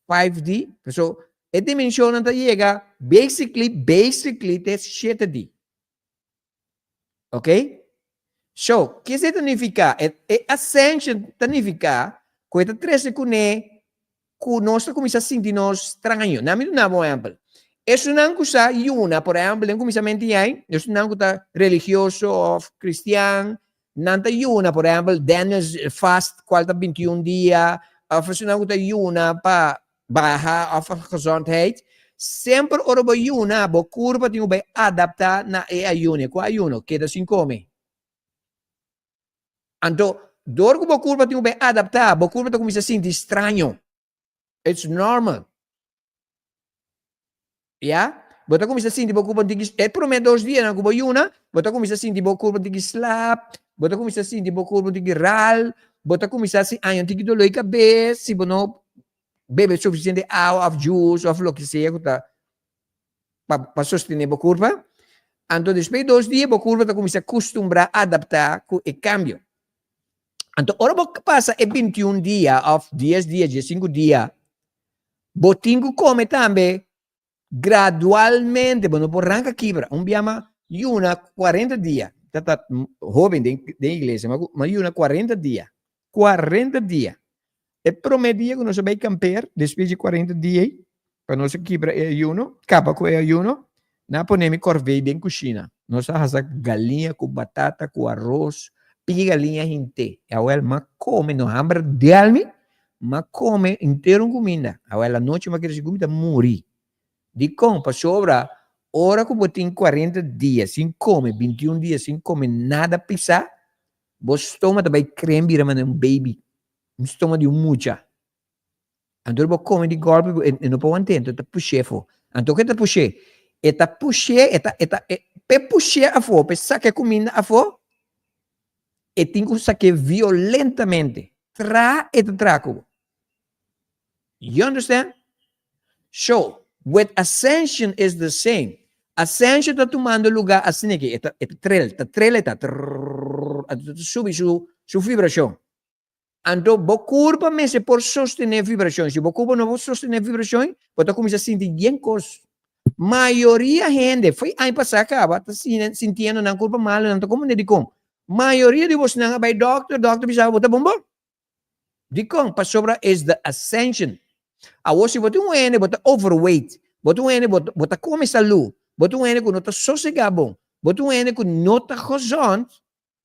5D. So, e dimenshonnan ta yega basically, basically te 7D. Ok? So, kis e ta nifiká? E, e ascension ta nifiká ku e ta trese kuné ku nos ta kuminsá sinti nos straño. Na mi duna bo un ehèmpel. Esunnan ku sa yuna, por ehèmpel, den kuminsamentu di aña, esunnan ku ta religioso òf kristian, nan ta yuna, por ehèmpel, Daniel's fast, kual ta 21 dia, òf esunnan ku ta yuna pa baha of gezondheid, semper ora bo yuna, bo kurpa tin ku bai adaptá na e ayuno. Kua ayuno? Keda sin kome. Anto, dor ku bo kurpa tin ku bai adaptá, bo kurpa ta kuminsá sinti straño. It's normal. Ya? Bo ta kuminsá sinti bo kurpa un tiki, e promé dos dianan ku bo yuna, bo ta kuminsá sinti bo kurpa un tiki slap, bo ta kuminsá sinti bo kurpa un tiki ral, bo ta kuminsá si aña un tiki doló di kabes, si bo no bebe sufisiente awa òf juice òf loke sea ku ta pa pa sostené bo kurpa. Anto despues di dos dia bo kurpa ta kuminsá kustumbrá, adaptá ku e kambio. Anto ora bo pasa e bintiun dia òf dies dia, diesinku dia, Bo tin ku kome tambe gradualmente, bo no por ranka kibra. Un bia ma yuna kuarenta dia, ta ta hoben den den iglesia, ma ma yuna kuarenta dia, kuarenta dia. E prome dia ku nos a bai kamper, despues di kuarenta dia ei, pa nos a kibra e ayuno, kaba ku e ayuno, nan a pone mi korvei den kushina. Nos a hasa galiña ku batata ku aros, piki galiña hint'é. Awel, m'a kome, no hamber del mi, M'a come henter un cuminda. Awel anochi m'a kere sigur mi ta muri. Dicon? Pasobra ora cu bo tin cuarenta dia sin come, bintiun dia sin come nada pisa, bo stoma ta bay crem bira manera un baby, un stoma di un mucha. Anto bo come di golpe e no por want'é, anto ta push'é afo. Anto ke ta push'é? E ta push'é, e ta, e ta, e, p'e push'é afó, p'e saka e kuminda afó, e tin ku sak'é violentamente. Tra e ta tra ku bo. You understand? So, with ascension is the same. Ascension ta tumando lugá asina aki, e ta, e ta trel, ta trel e ta, trrrr, anto ta subi su, su vibrashon. Anto bo kurpa mester por sostené vibrashon. Si bo kurpa no por sostené vibrashon, bo ta kuminsá sinti bien kos. Mayoria hende, fo'i aña pasá kaba, ta sintiendo nan kurpa malu, nan ta komprendé dikon. Mayoria di bosnan a bai dòkter, dòkter bisa bo ta bon bon. Dikon? Pasobra is the ascension. Awor si bo tin un hende bo ta overweight, bo tin un hende bo bo ta kome salú, bo tin un hende ku no ta sosegá bon, bo tin un hende ku no ta gezond,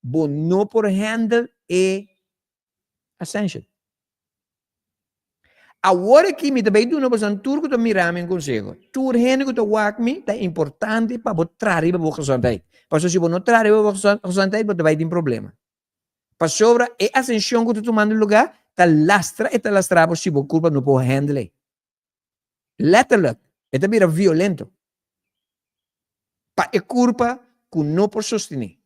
Bo no por handle e ascension. Awor aki mi ta bay duna bosan tur cu ta mira mi un conseho. Tur hende cu ta wak mi ta importante pa bo traha riba bo gezondheid. Pasobra si bo no traha riba bo gezondheid bo ta bay tin problema. Pasobra e ascension cu ta tumando lugar ta lastra e ta lastra bo si bo curpa no por handle e. Letterlijk, e ta bira violento pa e kurpa ku no por sostené.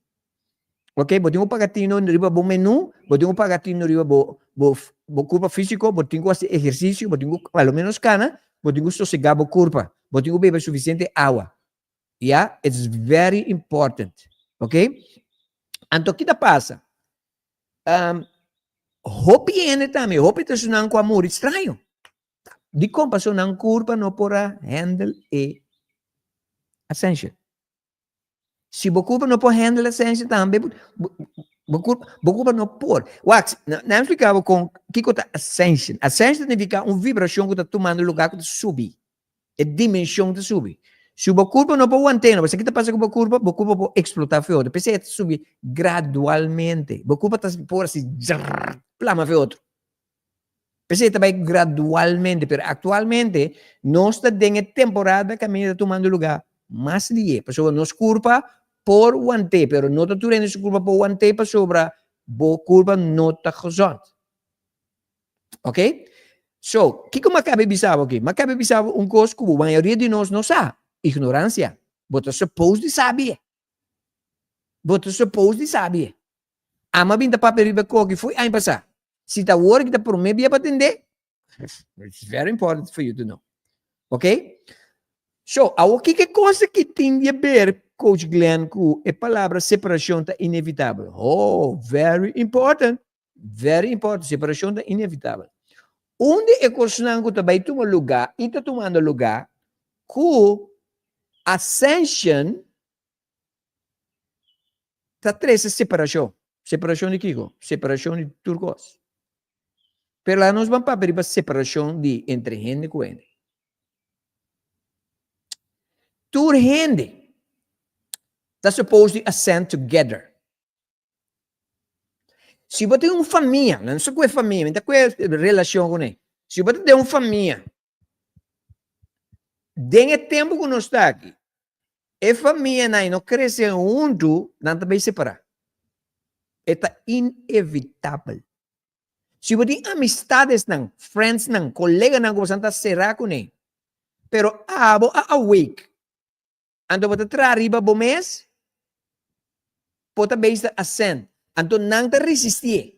Ok, bo tin ku paga tino riba bo menú, bo tin ku paga tino riba bo bo bo kurpa físiko, bo tin ku hasi ehersisio, bo tin ku a lo ménos kana, bo tin ku sosegá bo kurpa, bo tin ku bebe sufisiente awa. Ya, it's very important. Ok, anto ki ta pasa? Hopi hende tambe, hopi ta esnan ku a muri straño. Dikon? Pasobra nan kurpa no por a handle e ascension. Si bo kurpa no por handle ascension tambe, bo kurpa, bo kurpa no por. Wak, nan explica bo kon kiko ta ascension. Ascension significa un vibracion ku ta tumando lugar ku ta subi. E dimension ta subi. Si bo kurpa no por want'é, no bo sa ki ta pasa ku bo kurpa? Bo kurpa por eksplotá fe otro. P'esei e ta subi gradualmente. Bo kurpa ta por asi zrrr plama fe otro. P'esei ta bai gradualmente, pero aktualmente nos ta den e temporada kaminda ta tumando lugá mas lié, pasobra nos kurpa por want'é, pero no ta tur hende su kurpa por want'é pasobra bo kurpa no ta gezond. Ok? So, kiko mi a kaba di bisa bo aki? Mi a kaba di bisa bo un kos ku mayoria di nos no sa, ignoransia. Bo ta suppose di sabi e. Bo ta suppose di sabi e. Ami a bin ta papia riba e koki fo'i aña pasá. Si ta awor ki ta promé bia pa tendé, it's very important for you to know. Ok? So, awor kiko e kos aki tin di haber, Coach Glenn, ku e palabra separashon ta inevitabel? Oh, very important. Very important, separashon ta inevitabel. Un di e kosnan ku ta bai tuma lugá i ta tumando lugá ku ascension ta trese separashon. Separashon di kiko? Separashon di tur kos. Pero laga nos ban papia riba separashon di entre hende ku hende. Tur hende ta supposed di ascend together. Si bo tin un famia, no sa ku e famia, mi ta ku e relashon kuné. Si bo ta den un famia, den e tempu ku nos ta aki, e famianan no krese huntu, nan ta bai separá. E ta inevitabel. Si bo tin amistadesnan, friendsnan, koleganan ku bo ta será kuné, pero abo a awake, Anto bo ta traha riba bo mes, bo ta bezig ta ascend. Anto nan ta resistié.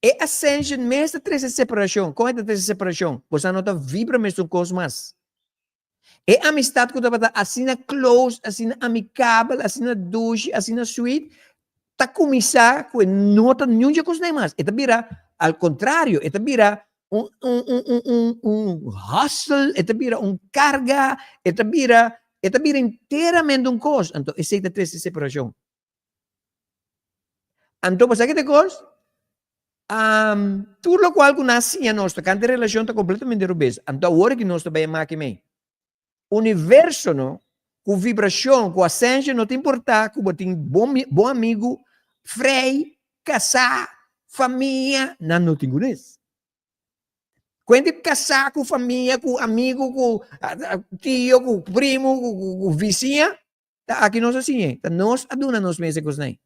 E ascension mes ta trese separacion. Con e ta trese separacion? Boso no ta vibra mesun cos mas. E amistad cu tabata asina close, asina amicabel, asina dushi, asina sweet, ta cuminsa cu e no ta niun dje cosnan mas. E ta bira al contrario, e ta bira un un un un un un hustle, e ta bira un carga, e ta bira e ta bira enteramente un cos. Anto esey ta trece separacion. Anto bo sa ke ta e cos? Um, tur locual cu nan a siña nos tocante relacion ta completamente robes. Anto awor ki nos ta bay a maki mey. Universo no, ku vibrashon, ku asensio no ta importá ku bo tin bon bon amigu, frei, kasá, famia, nan no tin kunes. Kuente kasá ku famia, ku amigu, ku tio, ku primu, ku ku visiña, ta aki nos a siñ'é, ta nos a duna nos mes e kosnan ei.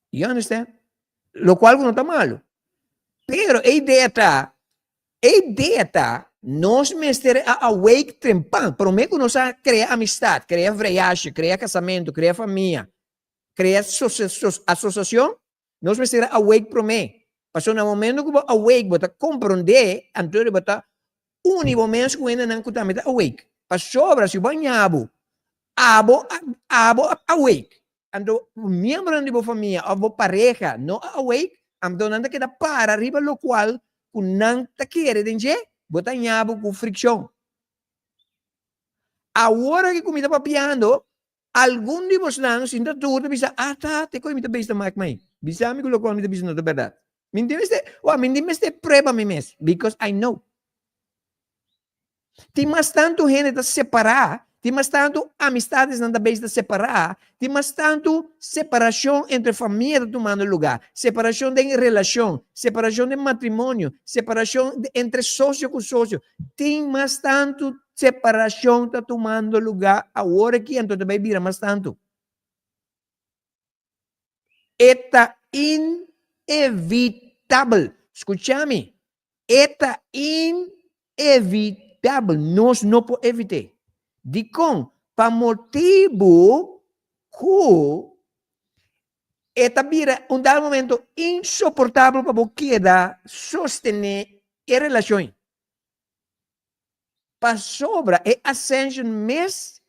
You understand? Lokual ku no ta malu. Pero e idea ta, e idea ta, Nos mester a awake trempan, promé ku nos a krea amistat, krea vreyashe, krea kasamentu, krea famia, krea asosiashon, nos mester a awake promé. Pasobra na momento ku bo awake, bo ta komprondé, anto bo ta uni bo mes ku hendenan ku tambe ta awake. Pasobra si bo a ña bo, abo abo a awake, anto miembronan di bo famia òf bo pareha no a awake, anto nan ta keda para riba lokual ku nan ta kere den dje, bo ta haña bo ku frikshon. Awor aki ku mi ta papiando, algun di bosnan sinta tur ta bisa, Ata, te koe mi ta bisa ta mak mai. Bisa mi ku lokual mi ta bisa no ta bèrdat. Mi no tin mester, wak, mi no tin mester prueba mi mes, because I know. Tin mas tantu hende ta separá, tin mas tantu amistadesnan ta bezig ta separá, tin mas tantu separashon entre famia ta tumando lugá, separashon den relashon, separashon den matrimonio, separashon entre sosio ku sosio. Tin mas tantu separashon ta tumando lugá awor aki, anto ta bai bira mas tantu. E ta inevitabel. Skucha mi, e ta inevitabel. Nos no por evit'é. Dikon? Pa motibu ku e ta bira un dado momento insoportabel pa bo keda sostené e relashon ei. Pasobra e ascension mes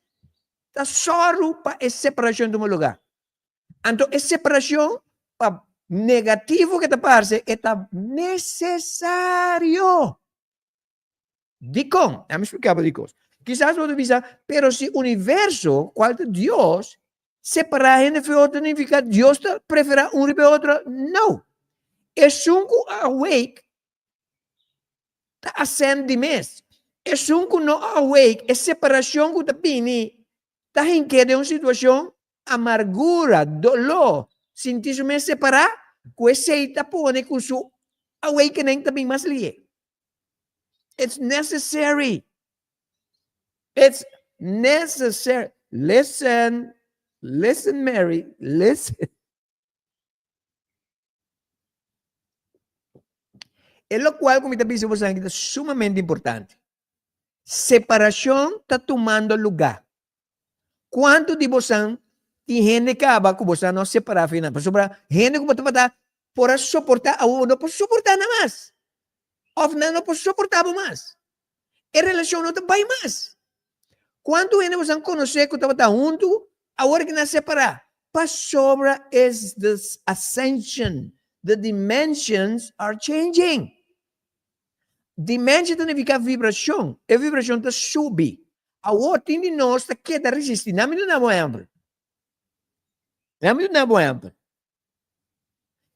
ta sòru pa e separashon tuma lugá. Anto e separashon, pa negativo ke ta parse, e ta nesesario. Dikon? Ami splika bo dikos. Kisas bo ta bisa, pero si universo, kual ta Dios, separá hende for otro, nifiká Dios ta preferá un riba e otro? No! Esun ku a awake ta ascend di mes. Esun ku no a awake, e separashon ku ta bini ta hink'é den un situashon amargura, doló, sinti su mes separá, ku esei ta pone ku su awakening ta bin mas lihe. It's necessary. It's necessary. Listen, listen Mary, listen. E lokual ku mi ta bisa boso aki ta sumamente importante. Separashon ta tumando lugá. Kuantu di bosan tin hende kaba ku bosan no a separá for nan? Pasobra hende ku bo tabata por a soportá awor bo no por soportá nan mas. Òf nan no por soportá bo mas. E relashon no ta bai mas. Kuantu hende bosan konosé ku tabata huntu awor ki nan separá? Pasobra is the ascension, the dimensions are changing. Dimension ta nifiká vibrashon, e vibrashon ta subi. Awor tin di nos ta keda resistí. Nan mi duna bo ehèmpel. Nan mi duna bo ehèmpel.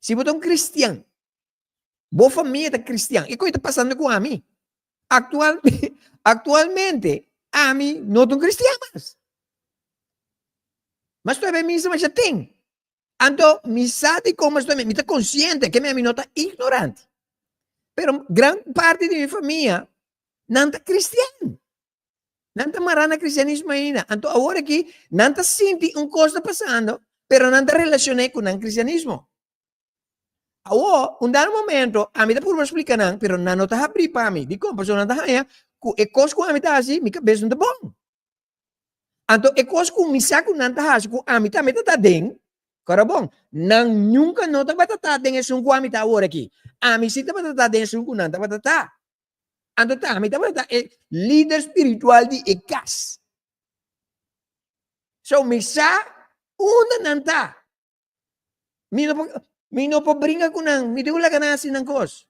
Si bo ta un kristian, Bo famia ta cristian. E koe ta pasando ku ami. Actual, actualmente, ami no ta un cristian mas. Mas todavia mi sa masha tin. Anto, mi sa di kon mas todavia, mi ta consciente ke mi no ta ignorante. Pero gran parti di mi famia, nan ta cristian. Nan ta mará na cristianismo ainda. Anto awor aki, nan ta sinti un kos ta pasando, pero nan ta relacion'é ku nan cristianismo. Awor, un dado momento, ami ta purba splika nan, pero nan no ta habrí pa mi. Dikon? Pasobra nan ta haña ku e kos ku ami ta hasi, mi kabes no ta bon. Anto e kos ku mi sa ku nan ta hasi, ku ami tambe ta ta den, kòrda bon, nan nunka no tabata ta den esun ku ami ta awor aki. Ami si tabata ta den esun ku nan tabata ta. Anto ta ami tabata ta e lider spiritual di e kas. So mi sa unda nan ta. Mi no por, mi no por bringa ku nan, mi tin ku laga nan hasi nan kos.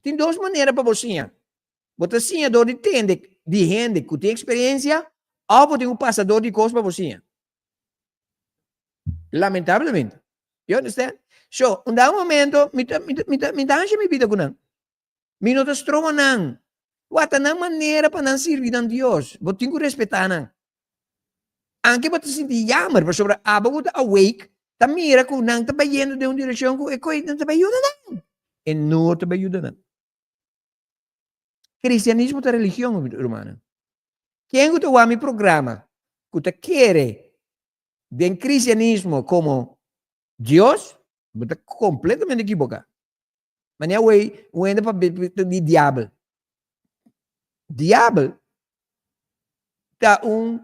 Tin dos manera pa bo siña. Bo ta siña dor di tende di hende ku tin eksperensia òf bo tin ku pasa dor di kos pa bo siña. Lamentablemente. You understand? So, un dado momento, mi ta, mi ta, mi ta, mi ta haña mi bida ku nan. Mi no ta stroba nan. Wak ta nan manera pa nan sirbi nan Dios. Bo tin ku respetá nan. Anke bo ta sinti jammer pasobra abo ku ta awake ta mira ku nan ta bayendo den un direkshon ku e koe no ta bai yuda nan. E no ta bai yuda nan. Kristianismo ta religion, rumannan. Ken ku ta wak mi programa ku ta kere den kristianismo komo Dios, bo ta kompletamente ekiboká. Manera awey un hende pa di diabel. Diabel ta un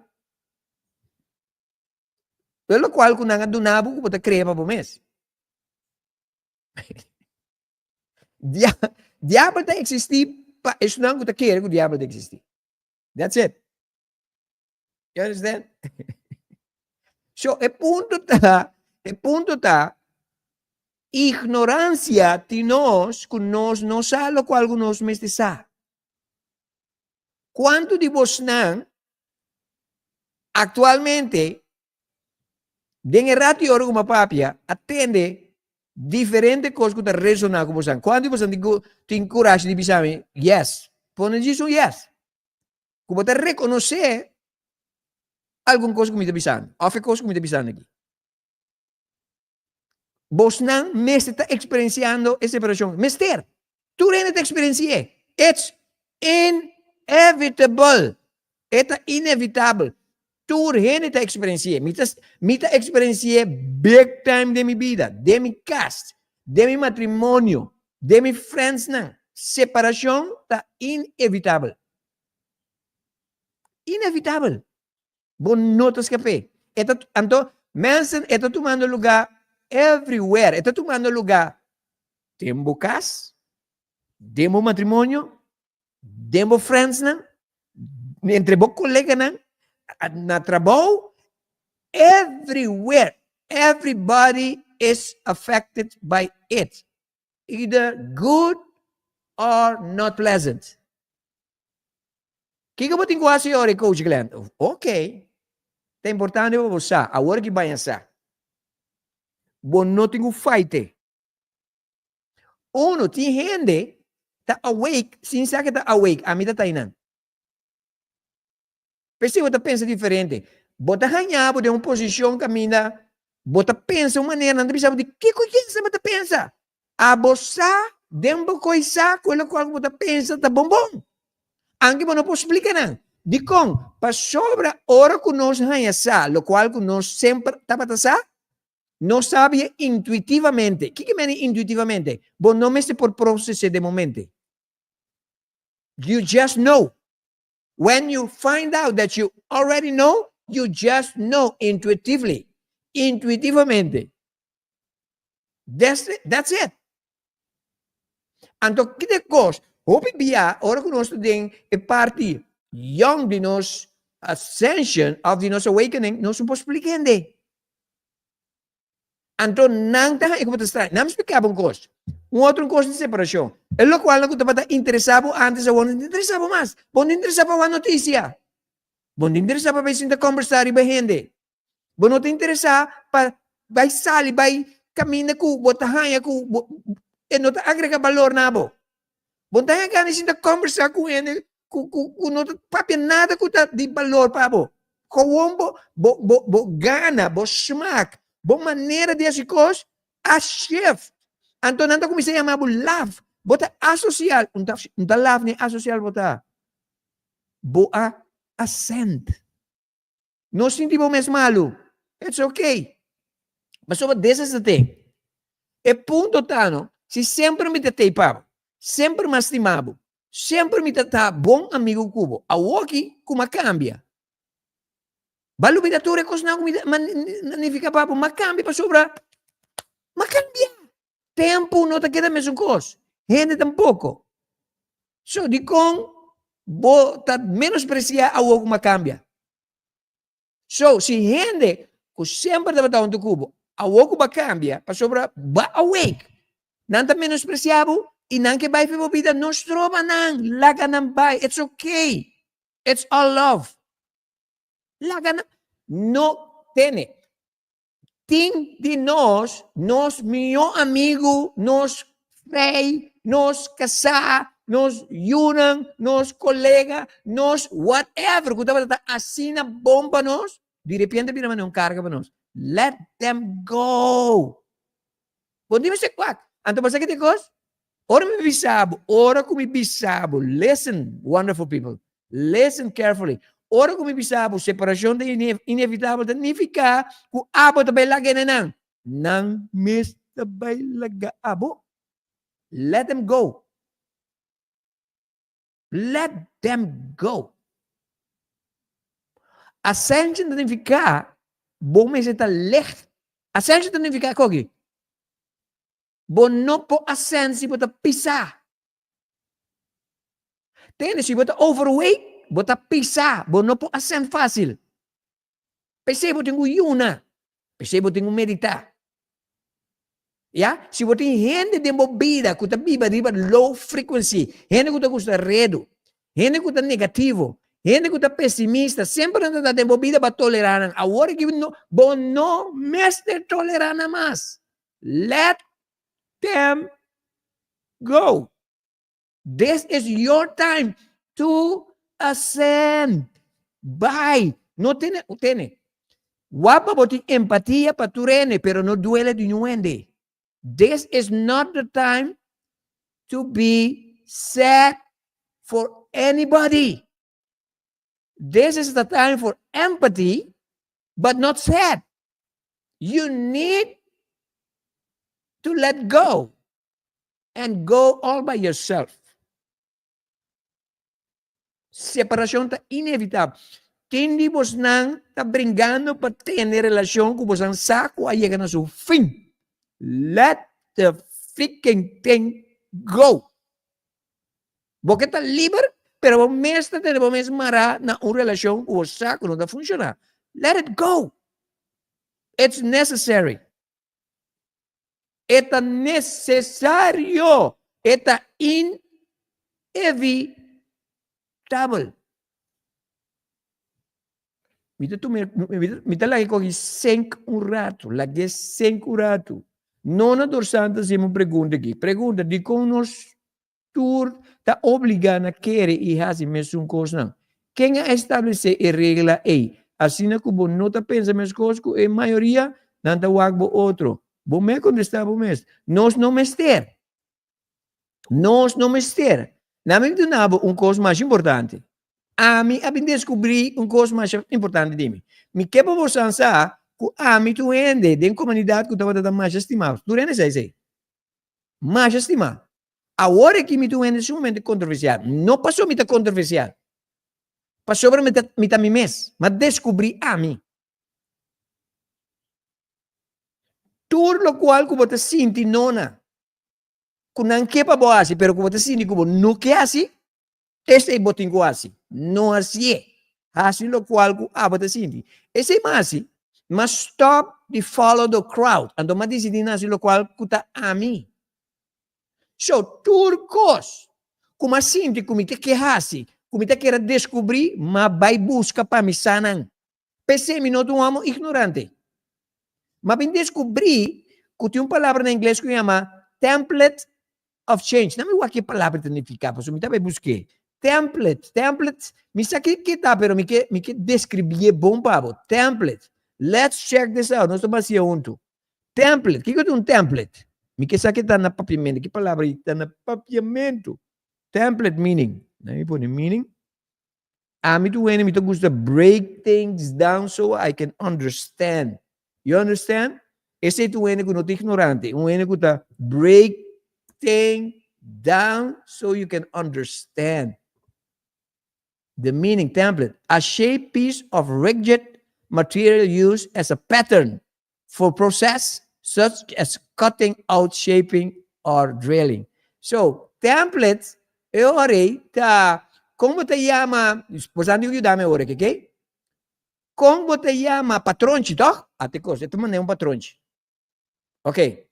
e lokual ku nan a duna bo ku bo ta krea pa bo mes. Dia diabel ta eksistí pa esnan ku ta kere ku diabel ta eksistí. That's it. You understand? So e punto ta, e punto ta, ignorancia tin nos ku nos no sa lokual ku nos mester sa. Kuantu di bosnan aktualmente den e rato i ora ku mi a papia a tende diferente kos ku ta resoná ku bosan? Kuantu di bosan tin ku tin kurashi di bisa mi yes? Pone djis un yes. Ku bo ta rekonosé algun kos ku mi ta bisando òf e kos ku mi ta bisando aki. Bosnan mester ta eksperensiando e separashon. Mester! Tur hende ta eksperensi'é. It's inevitable. E ta inevitabel. Tur hende ta eksperensi'é. Mi ta, mi ta eksperensi'é big time den mi bida, den mi kas, den mi matrimonio, den mi friendsnan. Separashon ta inevitabel. Inevitabel. Bo no ta skap'é. E ta, anto, mensen, e ta tumando lugá everywhere. E ta tumando lugá den bo kas, den bo matrimonio, den bo friendsnan, entre bo koleganan, na trabou, everywhere. Everybody is affected by it. Either good or not pleasant. Kiko bo tin ku hasi ora e coach Glenn? Ok, ta importante pa bo sa, awor ki baña sa. Bo no tin ku fight e. Uno, tin hende ta awake sin sa ke ta awake, ami ta tainan. P'esei bo ta pensa diferente. Bo ta haña bo den un posishon kaminda bo ta pensa un manera, nan ta bisa bo di kiko kiesa bo ta pensa? Abo sa den bo koi sa ku e lokual ku bo ta pensa ta bon bon. Anke bo no por splika nan. Dikon? Pasobra ora ku nos haña sa lokual ku nos semper tabata sa, nos sabia intuitivamente. Kiko meni intuitivamente? Bo no mester por proses'é den momente. You just know. When you find out that you already know, you just know intuitively. Intuitivamente. That's it. That's it. Anto kite kos, hopi bia ora ku nos ta den e parti young di nos ascension of di nos awakening, nos no por splika hende. Anto nan ta haña ku bo ta straño. Nan splika bo un kos. Un otro un kos di separashon. E lokualnan ku tabata interesá bo ántes awor no ta interesá bo mas. Bo no ta interesá pa wak notisia. Bo no ta interesá pa bai sinta kòmbersá riba hende. Bo no ta interesá pa bai sali bai kaminda ku bo ta haña ku bo e no ta agrega balor na bo. Bo no ta haña gana di sinta kòmbersá ku hende ku ku ku no ta papia nada ku ta di balor pa bo. Gewoon bo bo bo bo gana, bo smak, bo manera di hasi kos a shift. Anto nan ta kuminsá yama bo laf. Bo ta asosial. Un ta un ta laf ni asosial bo ta. Bo a ascend. No sinti bo mes malu. It's okay. Pasobra this is the thing. E punto ta no, si semper mi ta tei pa bo, semper mi a stima bo, semper mi ta ta bon amigo ku bo, awoki ku mi a kambia. Bo a lubida tur e kosnan ku mi ta nifiká pa bo, mi a kambia pasobra mi a kambia. Tempu no ta keda mesun kos, hende tampoko. So dikon bo ta menospresiá awor ku mi a kambia? So si hende ku semper tabata huntu ku bo, awor ku bo a kambia pasobra bo a awake, nan ta menospresiá bo i nan ke bai for bo bida, no stroba nan, laga nan bai, it's okay, it's all love. Laga nan, no tene. Tin di nos, nos mihó amigu, nos frei, nos kasá, nos yunan, nos kolega, nos whatever ku tabata ta asina bon pa nos, di repente bira manera un karga pa nos. Let them go! Bo no tin mester kwak. Anto bo sa ki ta e kos? Ora mi bisa bo, ora ku mi bisa bo, listen wonderful people, listen carefully, ora ku mi bisa bo separashon ta inevitabel ta nifiká ku abo ta bai laga e nan. Nan mes ta bai laga abo. Let them go. Let them go. Ascension ta nifiká bo mester ta licht. Ascension ta nifiká koki? Bo no por ascend si bo ta pisá. Tende, si bo ta overweight, bo ta pisá, bo no por ascend fácil. P'esei bo tin ku yuna, p'esei bo tin ku meditá. Ya, si bo tin hende den bo bida ku ta biba riba low frequency, hende ku ta gusta redu, hende ku ta negativo, hende ku ta pesimista, semper nan ta ta den bo bida bo a tolerá nan. Awor aki no, bo no mester tolerá nan mas. Let them go. This is your time to ascend. Bai. No tene, tene. Wak pa bo tin empatia pa tur hende, pero no duele di niun hende. This is not the time to be sad for anybody. This is the time for empathy, but not sad. You need to let go and go all by yourself. Separashon ta inevitabel. Tin di bosnan ta bringando pa tene relashon ku bosnan sa ku a yega na su fin. Let the freaking thing go. Bo ke ta liber, pero bo mes ta tene bo mes mará na un relashon ku bo sa ku no ta funshoná. Let it go. It's necessary. E ta necesario, e ta inevitabel. Mi ta tuma, mi ta laga kogi sink un ratu, lag'é sink un ratu. Nona dor Santa hasié un pregunta aki. Pregunta, dikon nos Tur ta obligá na kere i hasi mesun kosnan. Ken a establesé e regla ei? Asina ku bo no ta pensa meskos ku e mayoria, nan ta wak bo otro. Bo mei kontestá bo mes, Nos no mester. Nos no mester. Na mi duna bo un kos mas importante. Ami a bin deskubrí un kos masha importante di mi. Mi ke pa bosan sa ku ami ta un hende den komunidat ku tabata ta masha stimá. Tur hende sa esei. Masha stimá. Awor aki mi ta un hende sumamente kontroversial. No pasobra mi ta kontroversial, pasobra mi ta mi ta mi mes. Mi a deskubrí ami. Tur lokual ku bo ta sinti nona ku nan ke pa bo hasi pero ku bo ta sinti ku bo no ke hasi, Esei bo tin ku hasi. No hasié. Hasi lokual ku abo ta sinti. Esei mi hasi. Mi a stòp di follow the crowd. Anto mi a disidí na hasi lokual ku ta ami. So, tur kos ku mi a sinti ku mi ta ke hasi, ku mi ta kere deskubrí, mi a bai buska pa mi sa nan. P'esei mi no ta un homo ignorante. Mi a bin deskubrí ku tin un palabra na ingles ku yama template of change. Na mi wak ki palabra ta nifiká, pasobra mi ta bai busk'é. Template, template, mi sa ki ki ta, pero mi ke mi ke deskribié bon pa bo. Template. Let's check this out. Nos ta basia huntu. Template. Kiko ta un template? Mi ke sa ki ta na papiamentu. Ki palabra ta na papiamentu? Template meaning. Na mi pone meaning. Ami tu wene mi ta gusta break things down so I can understand. You understand? Esei ta un hende ku no ta ignorante, un hende ku ta break thing down so you can understand. The meaning template, a shaped piece of rigid material used as a pattern for process such as cutting out, shaping or drilling. So, template e ora ei ta kon bo ta yama, boso a yuda mi awor aki, okay? Kon bo ta yama patronchi, toch? Ate kos, e ta manda un patronchi. Ok.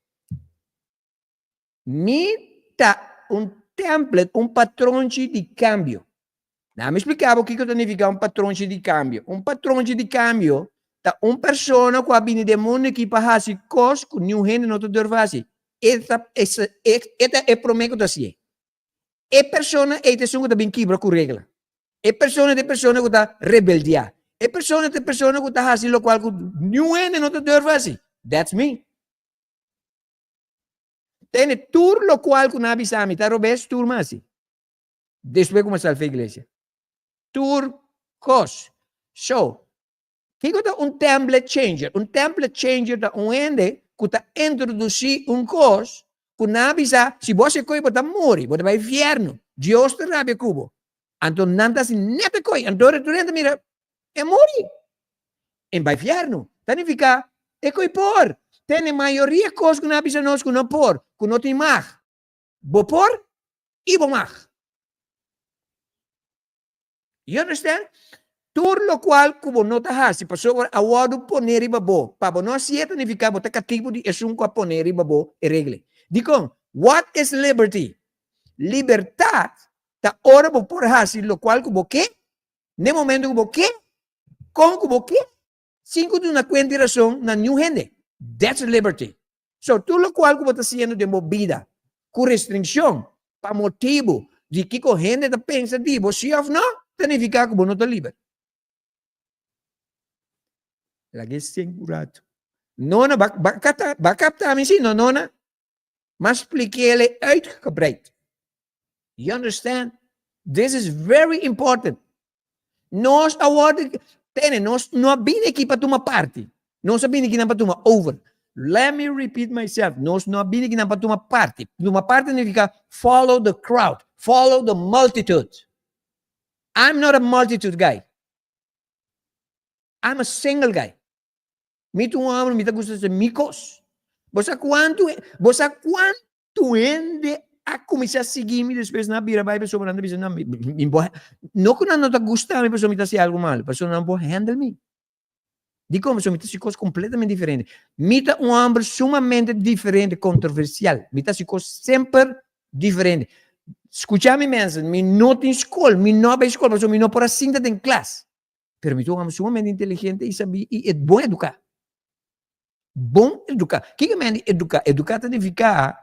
Mi ta un template, un patronchi di kambio. Na mi splika bo kiko ta nifiká un patronchi di kambio. Un patronchi di kambio ta un persona ku a bini den mundu aki pa hasi kos ku niun hende no ta durf hasi. E ta e ta e promé ku ta hasié. E persona ei ta esun ku ta bin kibra ku regla. E persona ta e persona ku ta rebeldiá. E persona ta e persona ku ta hasi lokual ku niun hende no ta durf hasi. That's me. Tene tur lokual ku nan a bisa mi ta robes tur mi hasi. Despues ku mi a salva iglesia. Tur kos. So, kiko ta un template changer? Un template changer ta un hende ku ta introdusí un kos ku nan a bisa si bo hasi e kos bo ta muri, bo ta bai fièrnu. Dios ta rabia ku bo. Anto nan ta hasi net e koi. Anto tur hende mira, e muri. E bai fièrnu. Ta nifiká e koi por. Tene mayoria kos ku nan a bisa nos ku no por, ku no tin mag. Bo por i bo mag. You understand? Tur lokual ku bo no ta hasi pasobra a wòrdu poné riba bo pa bo no hasié ta nifiká bo ta katibu di esun ku a poné riba bo e regle. Dikon? What is liberty? Libertat ta ora bo por hasi lokual ku bo ke, n'e momento ku bo ke, kon ku bo ke, sin ku duna kuenta i rason na niun hende. That's liberty. So, tur lokual ku bo ta hasiendo den bo bida ku restrikshon pa motibu di kiko hende ta pensa di bo, si òf no, ta nifiká ku bo no ta liber. Laga e sink un ratu. Nona, ba, ba kapta, ba kapta mi si, no, nona? M'a splik'é uitgebreid. You understand? This is very important. Nos a wòrdu, tene, nos no a bini aki pa tuma parti. Nos a bini akinan pa tuma over. Let me repeat myself. Nos no a bini akinan pa tuma parti. Tuma parti significa follow the crowd, follow the multitude. I'm not a multitude guy. I'm a single guy. Mi ta un hòmber, mi ta gusta hasi mi kos. Bo sa kuantu, bo sa kuantu hende a kuminsá sigui mi despues nan a bira bai pasobra nan ta bisa, nan, mi bo, no ku nan no ta gusta mi pasobra mi ta hasi algu malu, pasobra nan por handle mi. Dikon? Pasobra mi ta hasi kos kompletamente diferente. Mi ta un hòmber sumamente diferente, kontroversial. Mi ta hasi kos semper diferente. Skucha mi mensen, mi no tin skol, mi no a bai skol pasobra mi no por a sinta den klas. Pero mi ta un hòmber sumamente inteligente i sabí i e bon eduká. Bon eduká. Kiko men di eduká? Eduká ta nifiká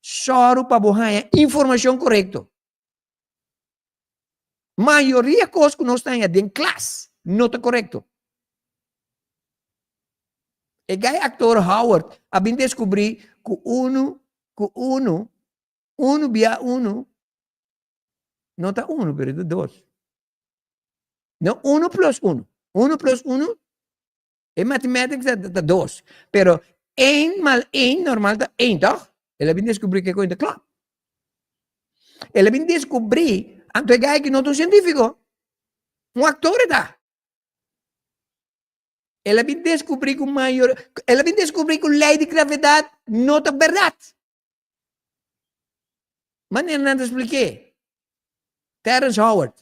sòru pa bo haña informashon korekto. Mayoria kos ku nos ta haña den klas no ta korekto. E gai aktor Howard a bin deskubrí ku unu ku unu, unu bia unu no ta unu pero ta dos. No, uno plus uno. Uno plus uno, e mathematics ta, ta dos. Pero één mal één normal ta één, toch? El a bin descubrí ke koin ta klop. El a bin descubrí, anto e guy aki no ta un científico. Un actor e ta. El a bin descubrí ku mayor, el a bin descubrí ku ley di gravedad no ta berdad. Manera nan ta splik'é. Terrence Howard,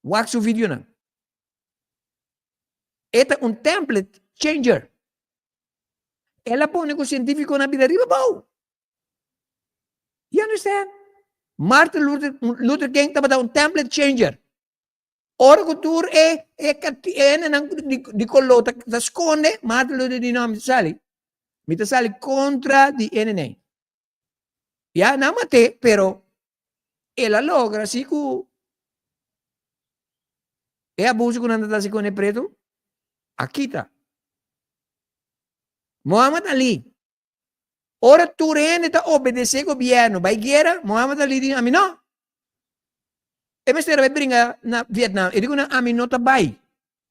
wak su videonan. E ta un template changer. El a pone ku sientífikonan a bira riba bou. You understand? Martin Luther, Luther King tabata un template changer. Ora ku tur e e hendenan di di koló ta ta skonde, Martin Luther di no, mi ta sali. Mi ta sali kontra di hendenan. Ya, nan mat'é, pero el a logra si ku e abuso ku nan ta hasi ku e pretu a kita. Muhammad Ali, ora tur hende ta obedesé gobièrnu bai guera, Muhammad Ali di, ami no. E mester a bai bringa na Vietnam. E di ku nan, ami no ta bai.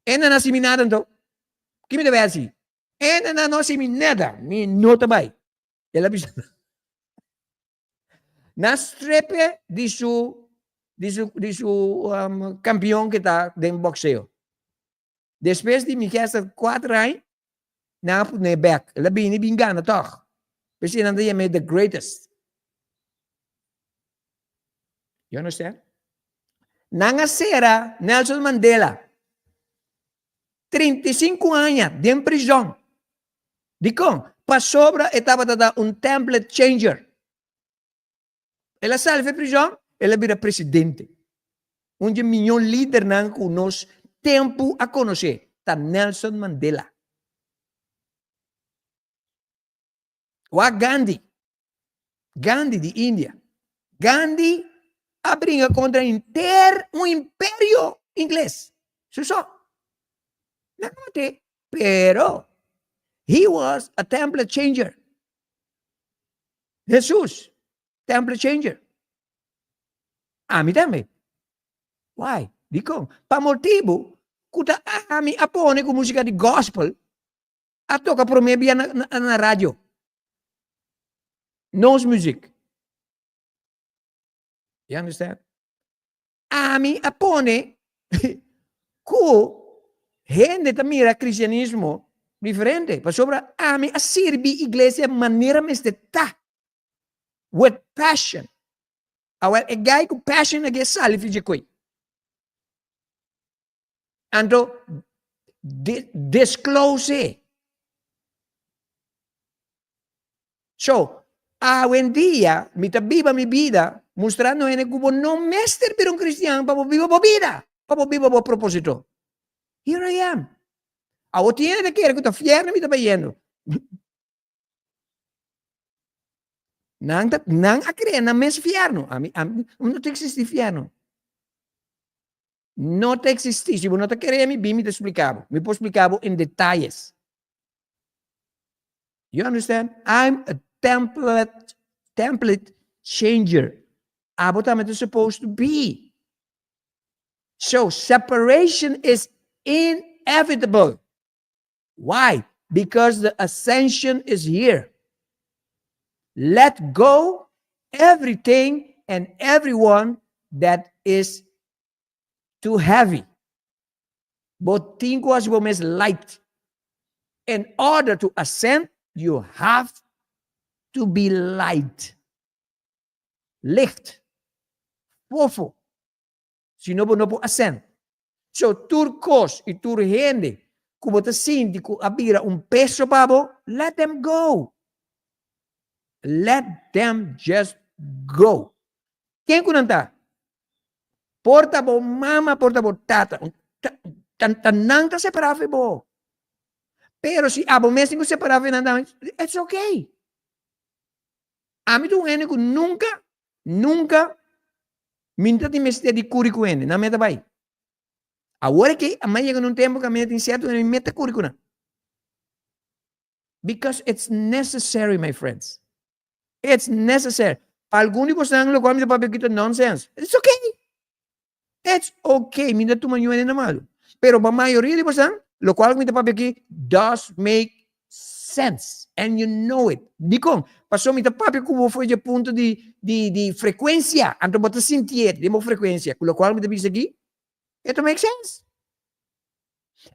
E nan hasi mi nada anto. Ki mi ta bai hasi? E nan no hasi mi nada. Mi no ta bai. El a bisa nan strepe di su di su di su um, campeon que ta den boxeo. Despues di mi kesta 4 aña, nan a pone back. El a bini bin gana toch. P'esei nan ta yam'é the greatest. You understand? Nan a sera Nelson Mandela 35 aña den prison. Dikon? Pasobra e tabata ta un template changer. El a sali for e prison, el a bira presidente. Un dje miñó lidernan ku nos tempu a konosé ta Nelson Mandela. Wak Gandhi. Gandhi di India. Gandhi a bringa kontra henter un imperio ingles. Su so. Nan a mat'é. Pero he was a template changer. Jesus, template changer. Ami tambe. Why? Dikon? Pa motibu ku ta ami a pone ku musika di gospel a toka promé bia na, na, na radio. Nos muziek. You understand? Ami a pone ku hende ta mira kristianismo diferente, pasobra ami a sirbi iglesia manera mester ta, with passion. Awel, e guy ku passion a sali fi dje koe. Anto, disclose. So, awendia mi ta biba mi bida mustrando hende ku bo no mester bira un kristian pa bo biba bo bida, pa bo biba bo proposito. Here I am. Awo tin hende ta kere ku ta fierno mi ta bayendo. Nan ta, nan a krea nan mes fierno. Ami, ami, no ta existi fierno. No ta existi. Si bo no ta kere mi, bin mi ta splika bo. Mi por splika bo in detayes. You understand? I'm a template, template changer. Abo tambe ta supposed to be. So, separation is inevitable. Why? Because the ascension is here. Let go everything and everyone that is too heavy. Bo tin ku hasi bo mes light. In order to ascend, you have to be light. Licht. Fofo. Si no bo no por ascend. So tur kos i tur hende ku bo ta sinti ku a bira un peso pa bo, let them go. Let them just go. Ken ku nan ta? Por ta bo mama, por ta bo tata. Ta nan ta separá for bo. Pero si abo mes tin ku separá for nan tambe, it's okay. Ami ta un hende ku nunka, nunka mi no ta tin mester di kuri ku hende, nan meta bai. Awor aki, a mi a yega na un tempu ku ami a tin sierto hende, mi meta kuri ku nan. Because it's necessary, my friends. It's necessary. Pa algun di bosonan lokual mi ta papia aki ta nonsense. It's okay. It's okay. Mi no ta tuma niun hende na malu. Pero pa mayoria di bosonan, lokual mi ta papia aki does make sense. And you know it. Dikon? Pasobra mi ta papia ku bo for di e punto di di di frekuensia. Anto bo ta sintié den bo frekuensia ku lokual mi ta bisa aki, e ta make sense.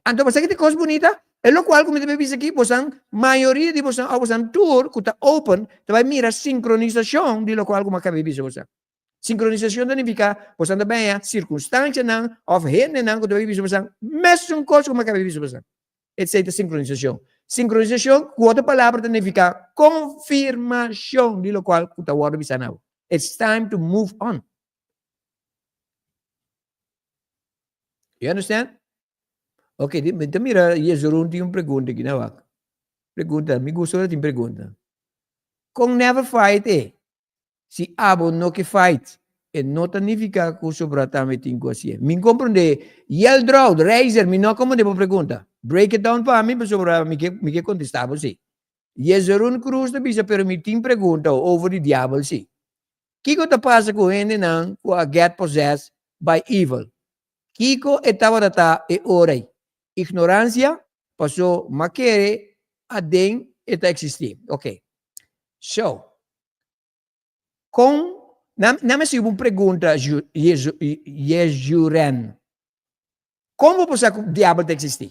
Anto bo sa ki ta e kos bunita? E lokual ku mi ta bisa aki, bosan, mayoria di bosan òf bosan tur ku ta open ta bai mira sinkronisashon di lokual ku mi a kaba di bisa bosan. Sinkronisashon ta nifiká bosan ta baña sirkunstanshanan òf hendenan ku ta bai bisa bosan mesun kos ku mi a kaba di bisa bosan. Esei ta sinkronisashon. Sinkronisashon, ku otro palabra, ta nifiká konfirmashon di lokual ku ta wòrdu bisá na bo. It's time to move on. You understand? Ok, mi ta mira Jezurun tin un pregunta aki na wak. Pregunta, mi gusta ora tin pregunta. Kon never fight e? Si abo no ke fight, e no ta nifica cu sobra tambe tin cu hacié. Mi comprende. Yeldroud, Reizer, mi no a comprende bo pregunta. Break it down pa mi pasobra mi ke mi ke contesta bo si. Jezurun Cruz ta bisa pero mi tin pregunta over di diabel si. Kiko ta pasa ku hendenan ku a get possessed by evil? Kiko e tabata ta e ora ei? Ignoransia? Paso m'a kere aden e ta eksistí. Ok. So, kon, nan nan mi hasiba un pregunta Jezuren. Kon bo por sa ku diabel ta eksistí?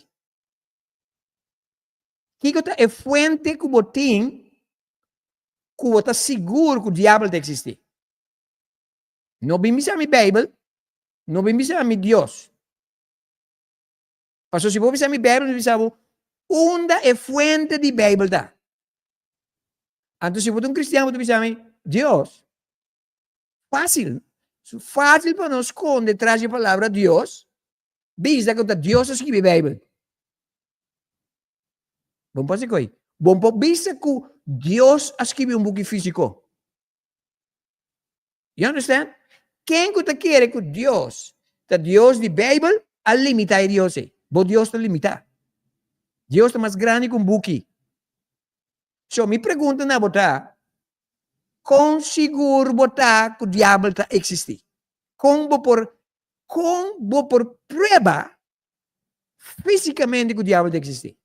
Kiko ta e fuente ku bo tin ku bo ta sigur ku diabel ta eksistí? No bin bisa mi Beibel, no bin bisa mi Dios. Pasobra si bo bisa mi Beibel, mi bisa bo unda e fuente di Beibel ta. Anto si bo ta un kristian, bo ta bisa mi Dios. Fácil. Fácil pa nos skonde tras di e palabra Dios, bisa ku ta Dios a skibi Beibel. Bon por hasi koi. Bon por bisa ku Dios a skibi un buki físiko. You understand? Ken ku ta kere ku Dios ta Dios di Beibel a limitá e Dios ei. Bo Dios ta limitá. Dios ta mas grandi ku un buki. So mi pregunta na bo ta, kon sigur bo ta ku diabel ta eksistí? Kon bo por kon bo por prueba físikamente ku diabel ta eksistí?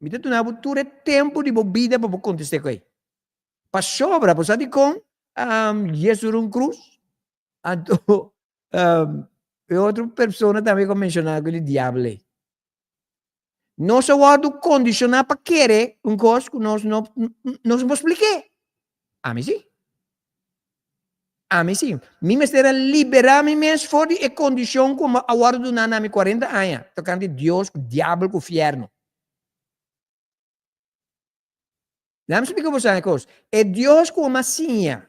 Mi ta duna bo tur e tempu di bo bida pa bo kontest'é ku ei. Pasobra bo sa dikon? um, Jesurun Cruz. Anto um, e otro persona tambe ku menshoná ku di diabel ei. Nos a wòrdu kondishoná pa kere un kos ku nos no nos no por splik'é. Ami sí. Ami sí. Mi mester a liberá mi mes for di e kondishon ku a wòrdu duná na mi kuarenta aña tokante Dios ku diabel ku fièrnu. Laat mi splika boso un kos. E Dios ku a siña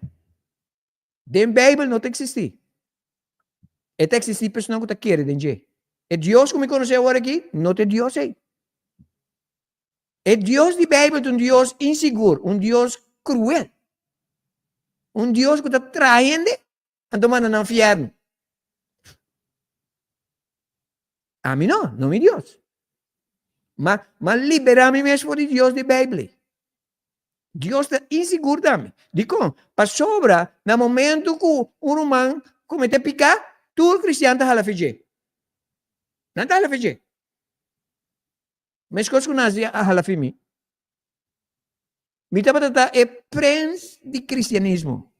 den Beibel no ta eksistí. E ta eksistí pa esnan ku ta kere den dje. E Dios ku mi konosé awor aki no ta e Dios ei. E Dios di Beibel ta un Dios insigur, un Dios kruel. Un Dios ku ta traha hende anto manda nan fièrnu. Ami no, no mi Dios. Ma, ma liberá mi mes for di Dios di Beibel. Dios ta insigur tambe. Dikon? Pasobra na momento ku un ruman komete piká, tur kristian ta hala fidje. Nan ta hala fidje. Meskos ku Nazi a hala fi mi. Mi tabata ta e prens di kristianismo.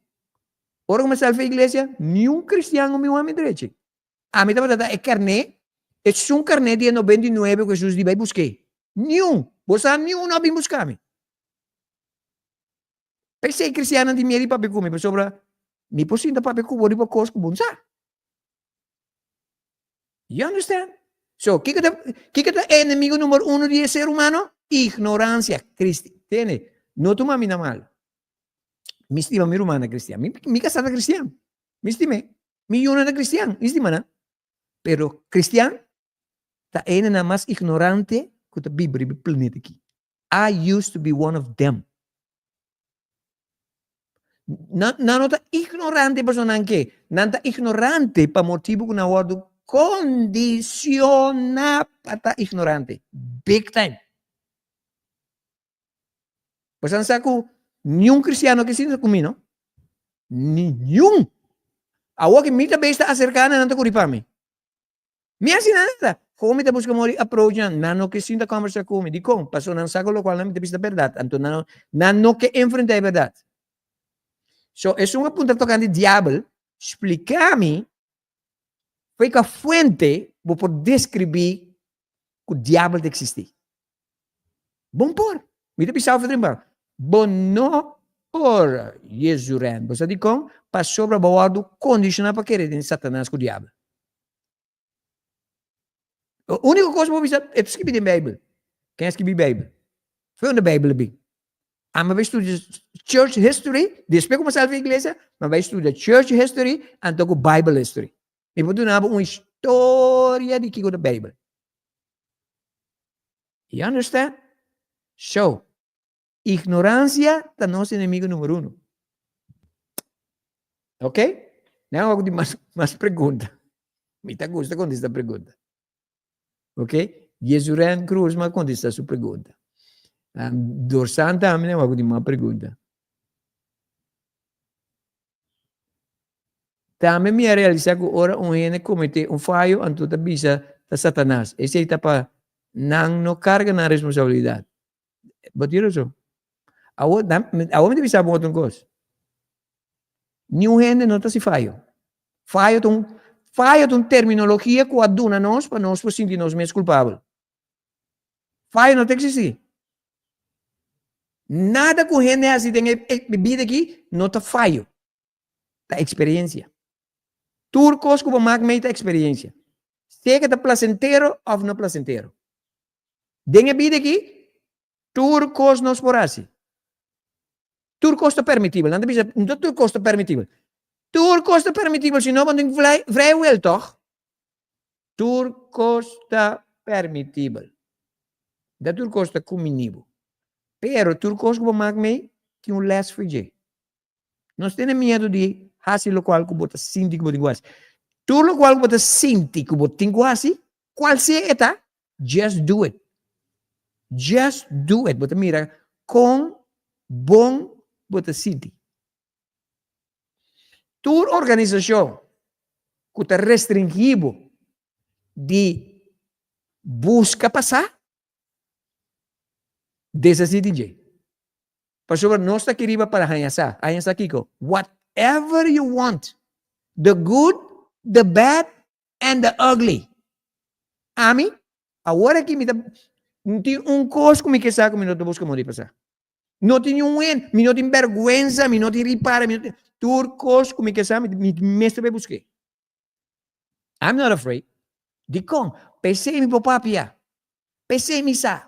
Ora ku mi a sali for iglesia, niun kristian no mi wak mi drechi. Ami tabata ta e karné, esun karné di e 99 ku Hesus di bai busk'é. Niun! Bo sa niun no a bin buska mi. P'esei kristiannan tin miedu di papia ku mi, pasobra mi por sinta papia ku bo riba kos ku bo no sa. You understand? So, kiko ta, kiko ta e enemigo numero uno di e ser humano? Ignorancia. Cristi, tene, no tuma mi na mal. Mi stima mi rumannan cristian. Mi, mi casá ta cristian. Mi stim'é. Mi yunan ta cristian. Mi stima nan. Pero cristian ta e hendenan mas ignorante ku ta biba riba e planeta aki. I used to be one of them. Nan, nan no ta ignorante pasobra nan ke. Nan ta ignorante pa motibu ku nan wòrdu kondisioná pa ta ignorante. Big time. Boso sa ku niun kristian no ke sinta ku mi, no? Niun. Awor ki mi ta bes ta aserká nan, nan ta kuri pa mi. Mi hasi nada. Kon mi ta buska mori approach nan? Nan no ke sinta kombersa ku mi. Dikon? Pasobra nan sa ku lokual nan mi ta bisa ta bèrdat. Anto nan nan no ke enfrentá e bèrdat. So, esun a puntra tokante diabel, splika mi for kua fuente bo por deskribí ku diabel ta eksistí. Bon por. Mi ta bisa afo trimpa. Bo no por, Jesuren. Bo sa dikon? Pasobra bo a wòrdu kondishoná pa kere den Satanas ku diabel. E úniko kos bo bisa, e ta skibi den Beibel. Ken a skibi Beibel? Foi unda Beibel a bin? Ami a bai studia church history, despues ku mi a sali for iglesia, mi a bai studia church history anto ku Bible history. Mi por duna bo un historia di kiko ta Beibel. You understand? So, Ignorancia ta nos enemigo numero uno. Ok? Nan wak di mas, mas pregunta. Mi ta gusta contesta pregunta. Ok? Jesuren Cruz ma contesta su pregunta. Um, Dorsan tambe nan wak di mas pregunta. Tambe mi a realisa ku ora un hende komete un fayo anto ta bisa ta Satanas. Esei ta pa nan no karga nan responsabilidat. Bo tin razon. Awor, awor mi ta bisa bo otro kos. Niun hende no ta hasi fayo. Fayo ta un, fayo ta un terminologia ku a duna nos pa nos por sinti nos mes kulpabel. Fayo no ta eksistí. Nada ku hende hasi den e bida aki no ta fayo. Ta eksperensia. Tur kos ku bo mak mei ta eksperensia. Sea ke ta plasentero òf no plasentero. Den e bida aki, tur kos nos por hasi. Tur kos ta permitibel. Nan ta bisa, no tur kos ta permitibel. Tur kos ta permitibel, si no bo tin vrije wil, tòg? Tur kos ta permitibel. Da tur kos ta kumini bo. Pero tur kos ku bo mak mei, tin un lès for dje. Nos tene miedu di hasi lokual ku bo ta sinti ku bo tin ku hasi. Tur lokual ku bo ta sinti ku bo tin ku hasi, kual sea e ta, just do it. Just do it. Bo ta mira kon bon bo ta sinti. Tur organisashon ku ta restringí bo di buska pasá, deshasí di dje. Pasobra nos ta aki riba para haña sa. Haña sa kiko? Whatever you want. The good, the bad and the ugly. Ami, awor aki mi ta tin un kos ku mi ke sa ku mi no ta buska moda di pasa. No tin niun hende, mi no tin bèrgwensa, mi no tin ripara, mi no tin, tur kos ku mi ke sa mi mester bai busk'é. I'm not afraid. Dikon? P'esei mi por papia. P'esei mi sa.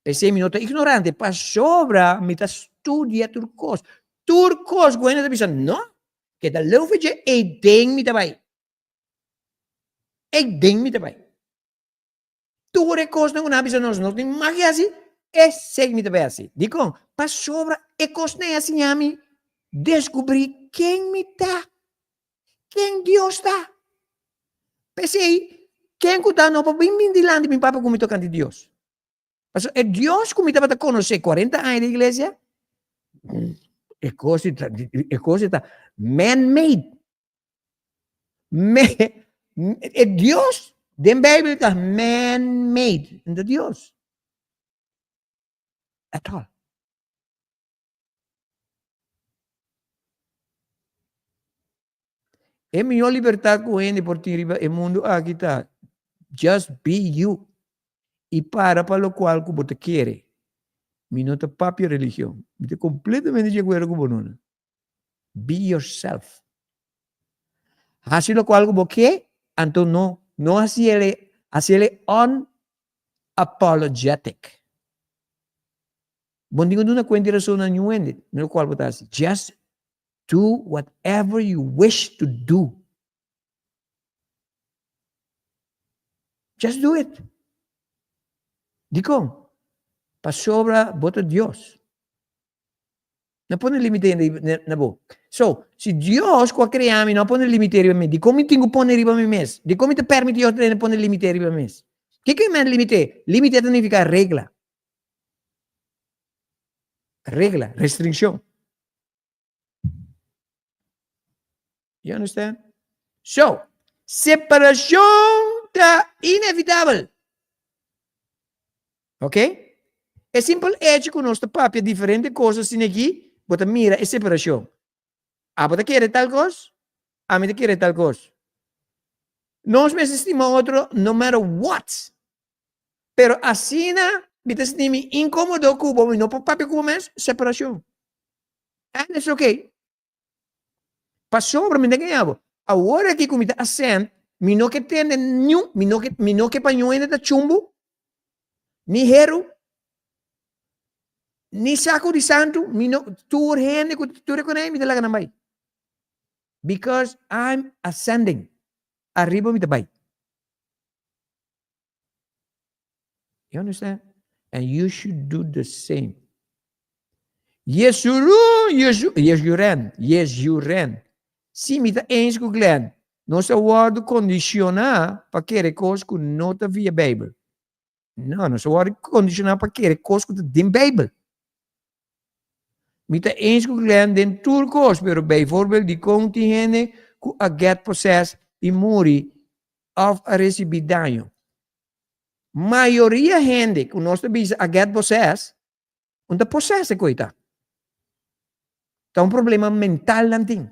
P'esei mi no ta ignorante, pasobra mi ta studia tur kos. Tur kos ku hende ta bisa no, keda leu for dje, ei den mi ta bai. Ei den mi ta bai. Tur e kosnan ku nan a bisa nos no tin mag di hasi, esei mi ta bai hasi. Dikon? Pasobra e kosnan ei a siña mi deskubrí ken mi ta, ken Dios ta. P'esei, ken ku ta no por bin bin dilanti mi papia ku mi tokante Dios. Pasobra e Dios ku mi tabata konosé kuarenta aña den iglesia, e kos ta, e kos ta man-made. Me, e Dios den Bijbel ta man-made, no ta Dios. At all. E mihó libertad ku hende por tin riba e mundu aki ta just be you i para pa lokual ku bo ta kere. Mi no ta papia religion. Mi ta kompletamente di akuerdo ku bo nona. Be yourself. Hasi lokual ku bo ke, anto no no hasi el hasi el unapologetic. Bo no tin ku duna kuenta i rason na niun hende na lokual bo ta hasi. Just do whatever you wish to do. Just do it. Dikon? Pasobra bo ta Dios. No pone limite na bo. So, si Dios ku a krea mi no a pone limite riba mi, dikon mi tin ku pone riba mi mes? Dikon mi ta permiti otro hende pone limite riba mi mes? Kiko e men limite? Limite ta nifiká regla. Regla, restrikshon. You understand? So, separashon ta inevitabel. Ok? E simpel hecho ku nos ta papia diferente kos asina aki, bo ta mira e separashon. Abo ta kere tal kos, ami ta kere tal kos. Nos mester stima otro no matter what. Pero asina mi ta sinti mi inkomodo ku bo, mi no por papia ku bo mes, separashon. And it's okay. Pasobra mi ta gaña bo. Awor aki ku mi ta asent, mi no ke tende niun, mi no ke, mi no ke pa niun hende ta chumbu, ni heru, ni saku di santu, mi no, tur hende ku tur e konei mi ta laga nan bai. Because I'm ascending. Ariba mi ta bai. You understand? And you should do the same. Yeshurun, Yeshu, Yeshuren, Yeshuren. Si mi ta eens ku Glenn, nos a wòrdu kondishoná pa kere kos ku no ta via Beibel. No, nos a wòrdu kondishoná pa kere kos ku ta den Beibel. Mi ta eens ku Glenn den tur kos, pero bijvoorbeeld dikon tin hende ku a get possessed i muri òf a risibí daño. Mayoria hende ku nos ta bisa a get possessed, un ta possessed e koe ta. Ta un problema mental nan tin.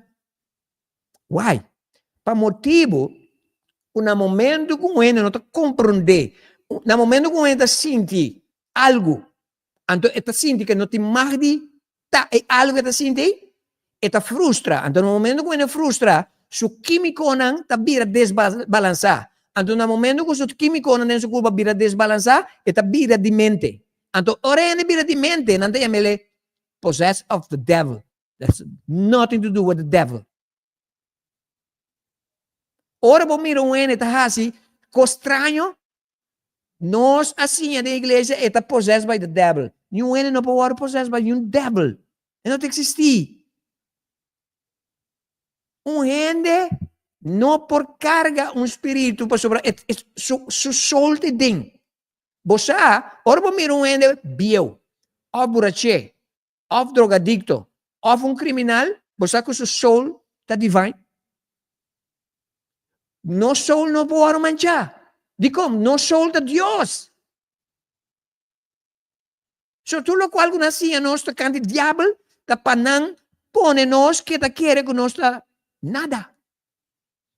Why? Pa motibu ku na momento ku un hende no ta komprondé, na momento ku un hende ta sinti algu, anto e ta sinti ku e no tin mag di ta e algu e ta sinti ei, e ta frustra. Anto na momento ku hende frustra, su kímikonan ta bira desbalansá. Anto na momento ku su kímikonan den su kurpa bira desbalansá, e ta bira di mente. Anto ora e hende bira di mente, nan ta yama el possessed of the devil. That's nothing to do with the devil. Ora bo mira un hende ta hasi kos straño, nos a siña den iglesia e ta possessed by the devil. Niun hende no por wòrdu possessed by niun devil. E no ta eksistí. Un hende no por karga un spiritu pasobra e, e, su, su soul ta den. Bo sa, ora bo mira un hende bieu òf buraché òf drogadikto òf un kriminal, bo sa ku su soul ta divine? Nos soul no por wòrdu manchá. Dikon? Nos soul ta Dios. So tur lokual ku nan siña nos tokante diabel ta pa nan pone nos keda kere ku nos ta nada.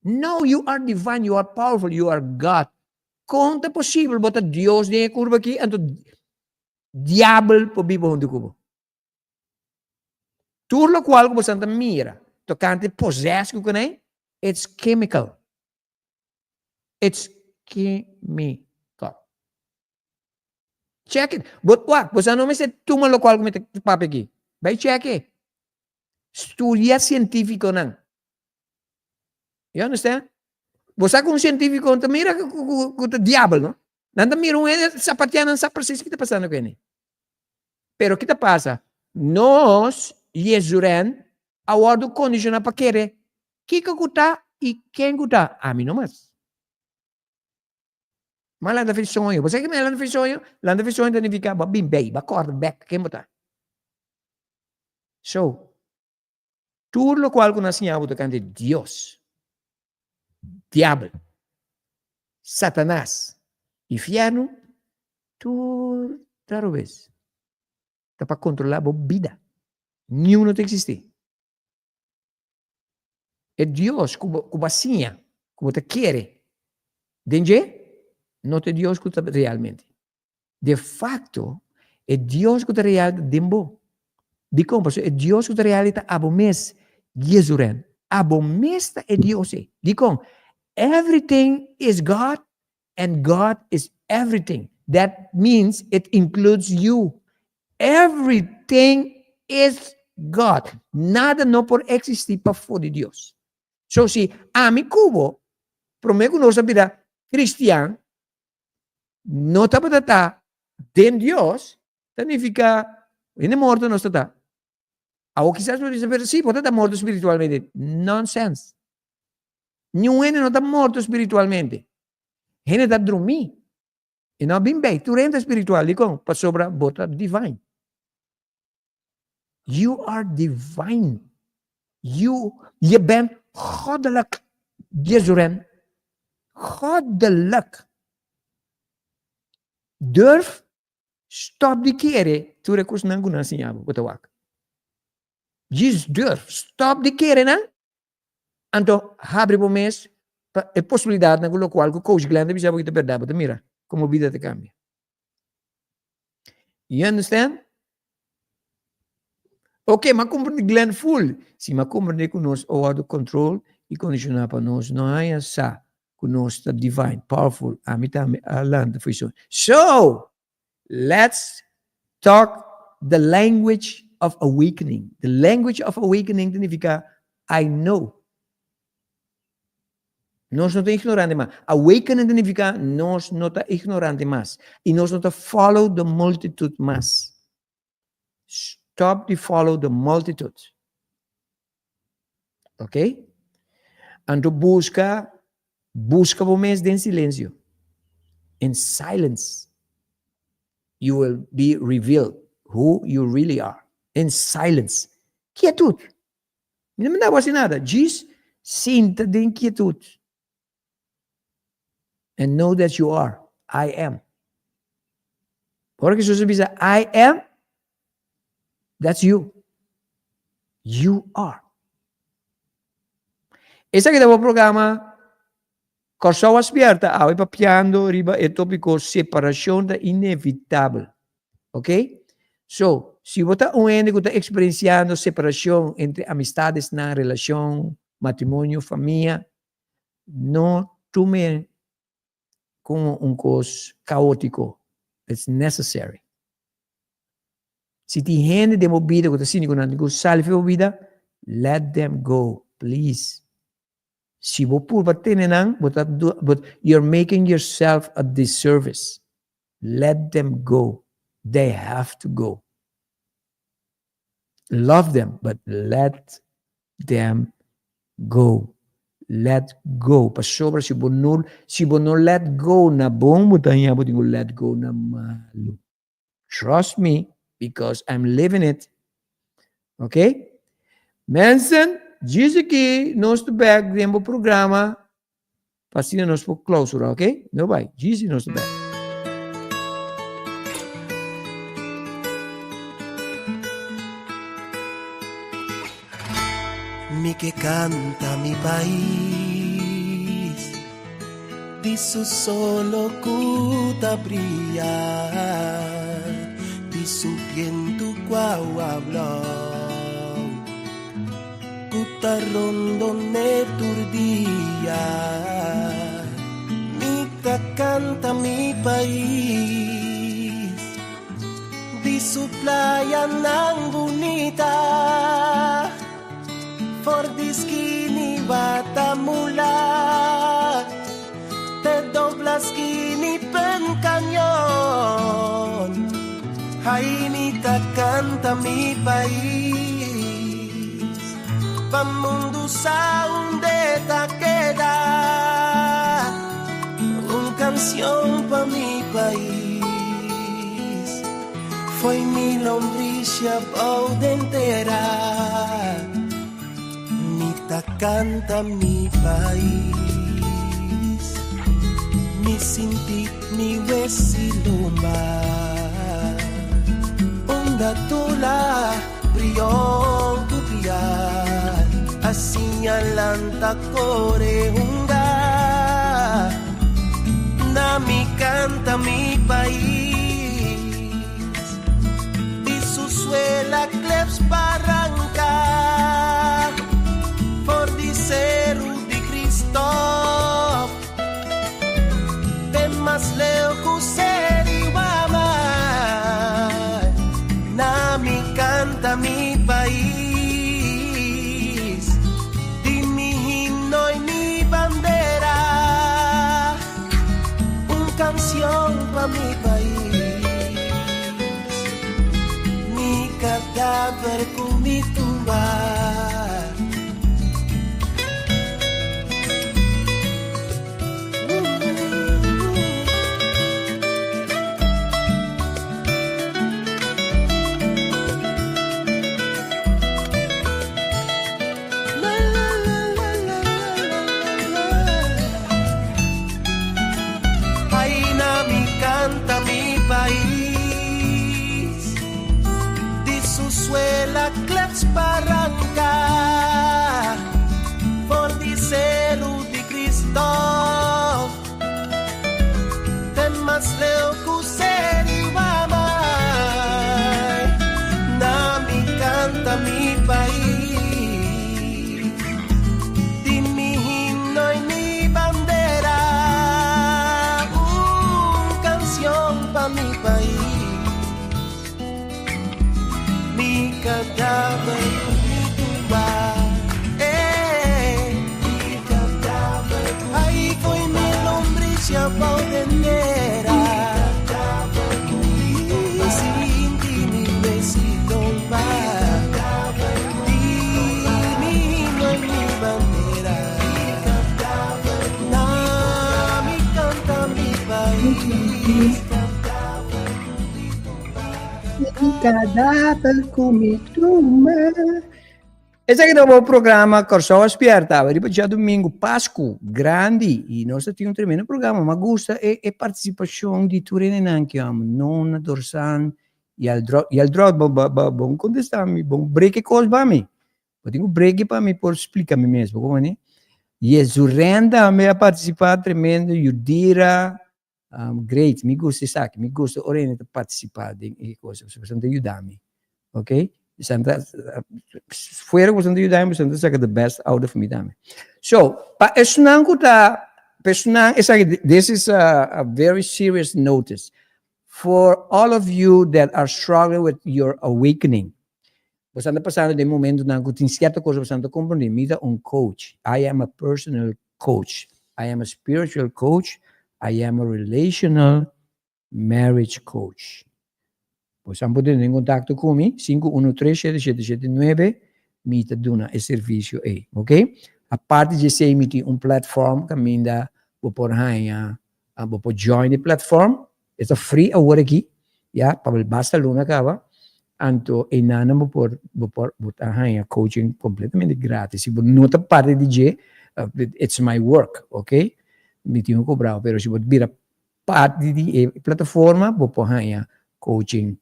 No, you are divine, you are powerful, you are God. Kon ta posibel bo ta Dios den e kurba aki anto diabel por biba huntu ku bo? Tur lokual ku boso ta mira tokante possess ku kuné, it's chemical. It's chemical. Check it. Bo, wak, boso no mester tuma lokual ku mi ta papia aki. Bai check it. Studia sientífikonan. You understand? Bo sa ku un sientífiko ta mira ku ta diabel, no? Nan ta mira un hende sapatia, nan sa presis ki ta pasando ku hende. Pero ki ta pasa? Nos, Jezuren, a wòrdu kondishoná pa kere kiko ku ta i ken ku ta. Ami no mas. Ma lanta fi soño. Bo sa ke lanta fi soño? Lanta fi soño ta nifiká bo a bin bei, bo a kòrda bèk ken bo ta. So, tur lokual ku nan siña bo tokante Dios, diabel, Satanas i fièrnu, tur ta robes. Ta pa kontrolá bo bida. Niun no ta eksistí. E Dios ku bo ku bo a siña, ku bo ta kere den dje, no ta e Dios ku ta realmente. De facto, e Dios ku ta real ta den bo. Dikon? Pasobra e Dios ku ta real ei ta abo mes, Jezuren. Abo mes ta e Dios ei. Dikon? Everything is God and God is everything. That means it includes you. Everything is God. Nada no por existi pafó di Dios. So si ami ku bo, promé ku nos a bira cristian, no tabata ta den Dios, ta nifica hende morto nos ta ta. Awor kisas bo bisa, pero si, bo ta ta morto spiritualmente. Nonsense. Niun hende no ta morto spiritualmente. Hende ta drumí. E no a bin bij. Tur hende ta spiritual. Dikon? Pasobra bo ta divine. You are divine. You, je bent goddelijk. Jezuren. Goddelijk. Durf stop di kere tur e kosnan ku nan siña bo, bo ta wak. Djis durf stop di kere nan, anto habri bo mes pa e posibilidatnan ku lokual ku Coach Glenn ta bisa bo ki ta bèrdat, bo ta mira komo bida ta kambia. You understand? Ok, m'a komprende Glenn full. Si m'a komprende ku nos a wòrdu control i kondishoná pa nos no haña sa ku nos ta divine, powerful, ami tambe a lanta for iso. So, let's talk the language of awakening. The language of awakening ta nifiká I know. Nos no ta ignorante mas. Awakening ta nifiká nos no ta ignorante mas. I nos no ta follow the multitude mas. Stop di follow the multitude. Ok? Anto buska, buska bo mes den silencio. In silence, you will be revealed who you really are. In silence. Quietud. Mi no manda bo hasi nada. Djis sinta den quietud. And know that you are. I am. Ora ku Jesus a bisa I am, that's you. You are. Esaki ta bo programa Kòrsou a Spièrta awe papiando riba e tópiko separashon ta inevitabel. Ok? So, si bo ta un hende ku ta eksperensiando separashon entre amistadesnan, relashon, matrimonio, famia, no tum'e komo un kos kaótiko. It's necessary. Si tin hende den bo bida ku ta sinti ku nan tin ku sali for bo bida, let them go, please. Si bo purba tene nan, bo ta, you're making yourself a disservice. Let them go. They have to go. Love them, but let them go. Let go. Pasobra si bo no, si bo no let go na bon, bo ta haña bo tin ku let go na malu. Trust me, because I'm living it. Ok? Mensen, djis aki nos ta bek den bo programa pa asina nos por clausura, ok? No bai, djis nos ta bek. Mi ke kanta mi pais Di su solo ku ta bria Di su bientu ku awa blou Ku ta rondon'é tur dia Mi ta kanta mi pais Di su playanan bunita For di skini Watamula Te dobla skini Pen Cañon Ai mi ta canta mi pais Pa mundu sa unda e ta keda Un cancion pa mi pais Foi mi lombricia bou den tera Mi ta canta mi pais Mi sinti mi wesi lomba Unda tula brion ku piar A siña lanta kore hunga Na mi canta mi pais Di su suela kleps baranca For di Seru di Kristof Te mas leu ku Seri Wamai Na mi canta mi pais Di mi himno y mi bandera Un cancion pa mi pais Mi cadaver cu mi tumba. Ai na mi canta mi pais Di su suela kleps baranca For di Seru di Kristof Te mas leu ku Seri Wamai Na mi canta mi pais Di mi himno y mi bandera Un cancion pa mi pais Mi cadaver cu mi tumba eh Mi cadaver cu mi Ai foi mi lombricia bou den tera Mi cadaver cu mi tumba Sinti mi wesito lomba Mi cadaver cu mi tumba Di mi himno y mi bandera Mi cadaver cu mi tumba Na mi canta mi pais Mi kadaver ku mi tumba. Esaki ta bo programa Kòrsou a Spièrta. Awe riba djadumingu, Pasku grandi i nos ta tin un tremendo programa. Mi a gusta e e partisipashon di tur hendenan ki amo. Nona, Dorsan i Aldròt. I Aldròt bo bo bo bon kontestá mi, bon brek e kos pa mi. Bo tin ku brek pa mi por splika mi mes, bo komo ni? Yezurèn tambe a partisipá tremendo, Yudira. Great, mi gusta esaki, mi gusta ora hende ta participa den e cosa, pasobra esnan ta yuda mi, ok, esnan ta, fuera ku esnan ta yuda mi, esnan ta saka the best out of mi tambe. So, pa esnan ku ta, pa esnan, esaki, this is a very serious notice for all of you that are struggling with your awakening. Boso ta pasando den momentonan ku tin sierto cosa boso ta komprende, mi ta un coach, I am a personal coach, I am a spiritual coach, I am a relational marriage coach. Boso por tene den kontakto ku mi, 513 7779, mi ta duna e servisio ei, ok? Aparte di esei mi tin un platform kaminda bo por haña, bo por join e platform, E ta free awor aki, ya, pa basta luna kaba, anto einan bo por bo por bo ta haña coaching completamente gratis. Si bo no ta parti di dje, it's my work, ok? Mi tin ku kobra, pero si bo bira parti di e plataforma, bo por haña coaching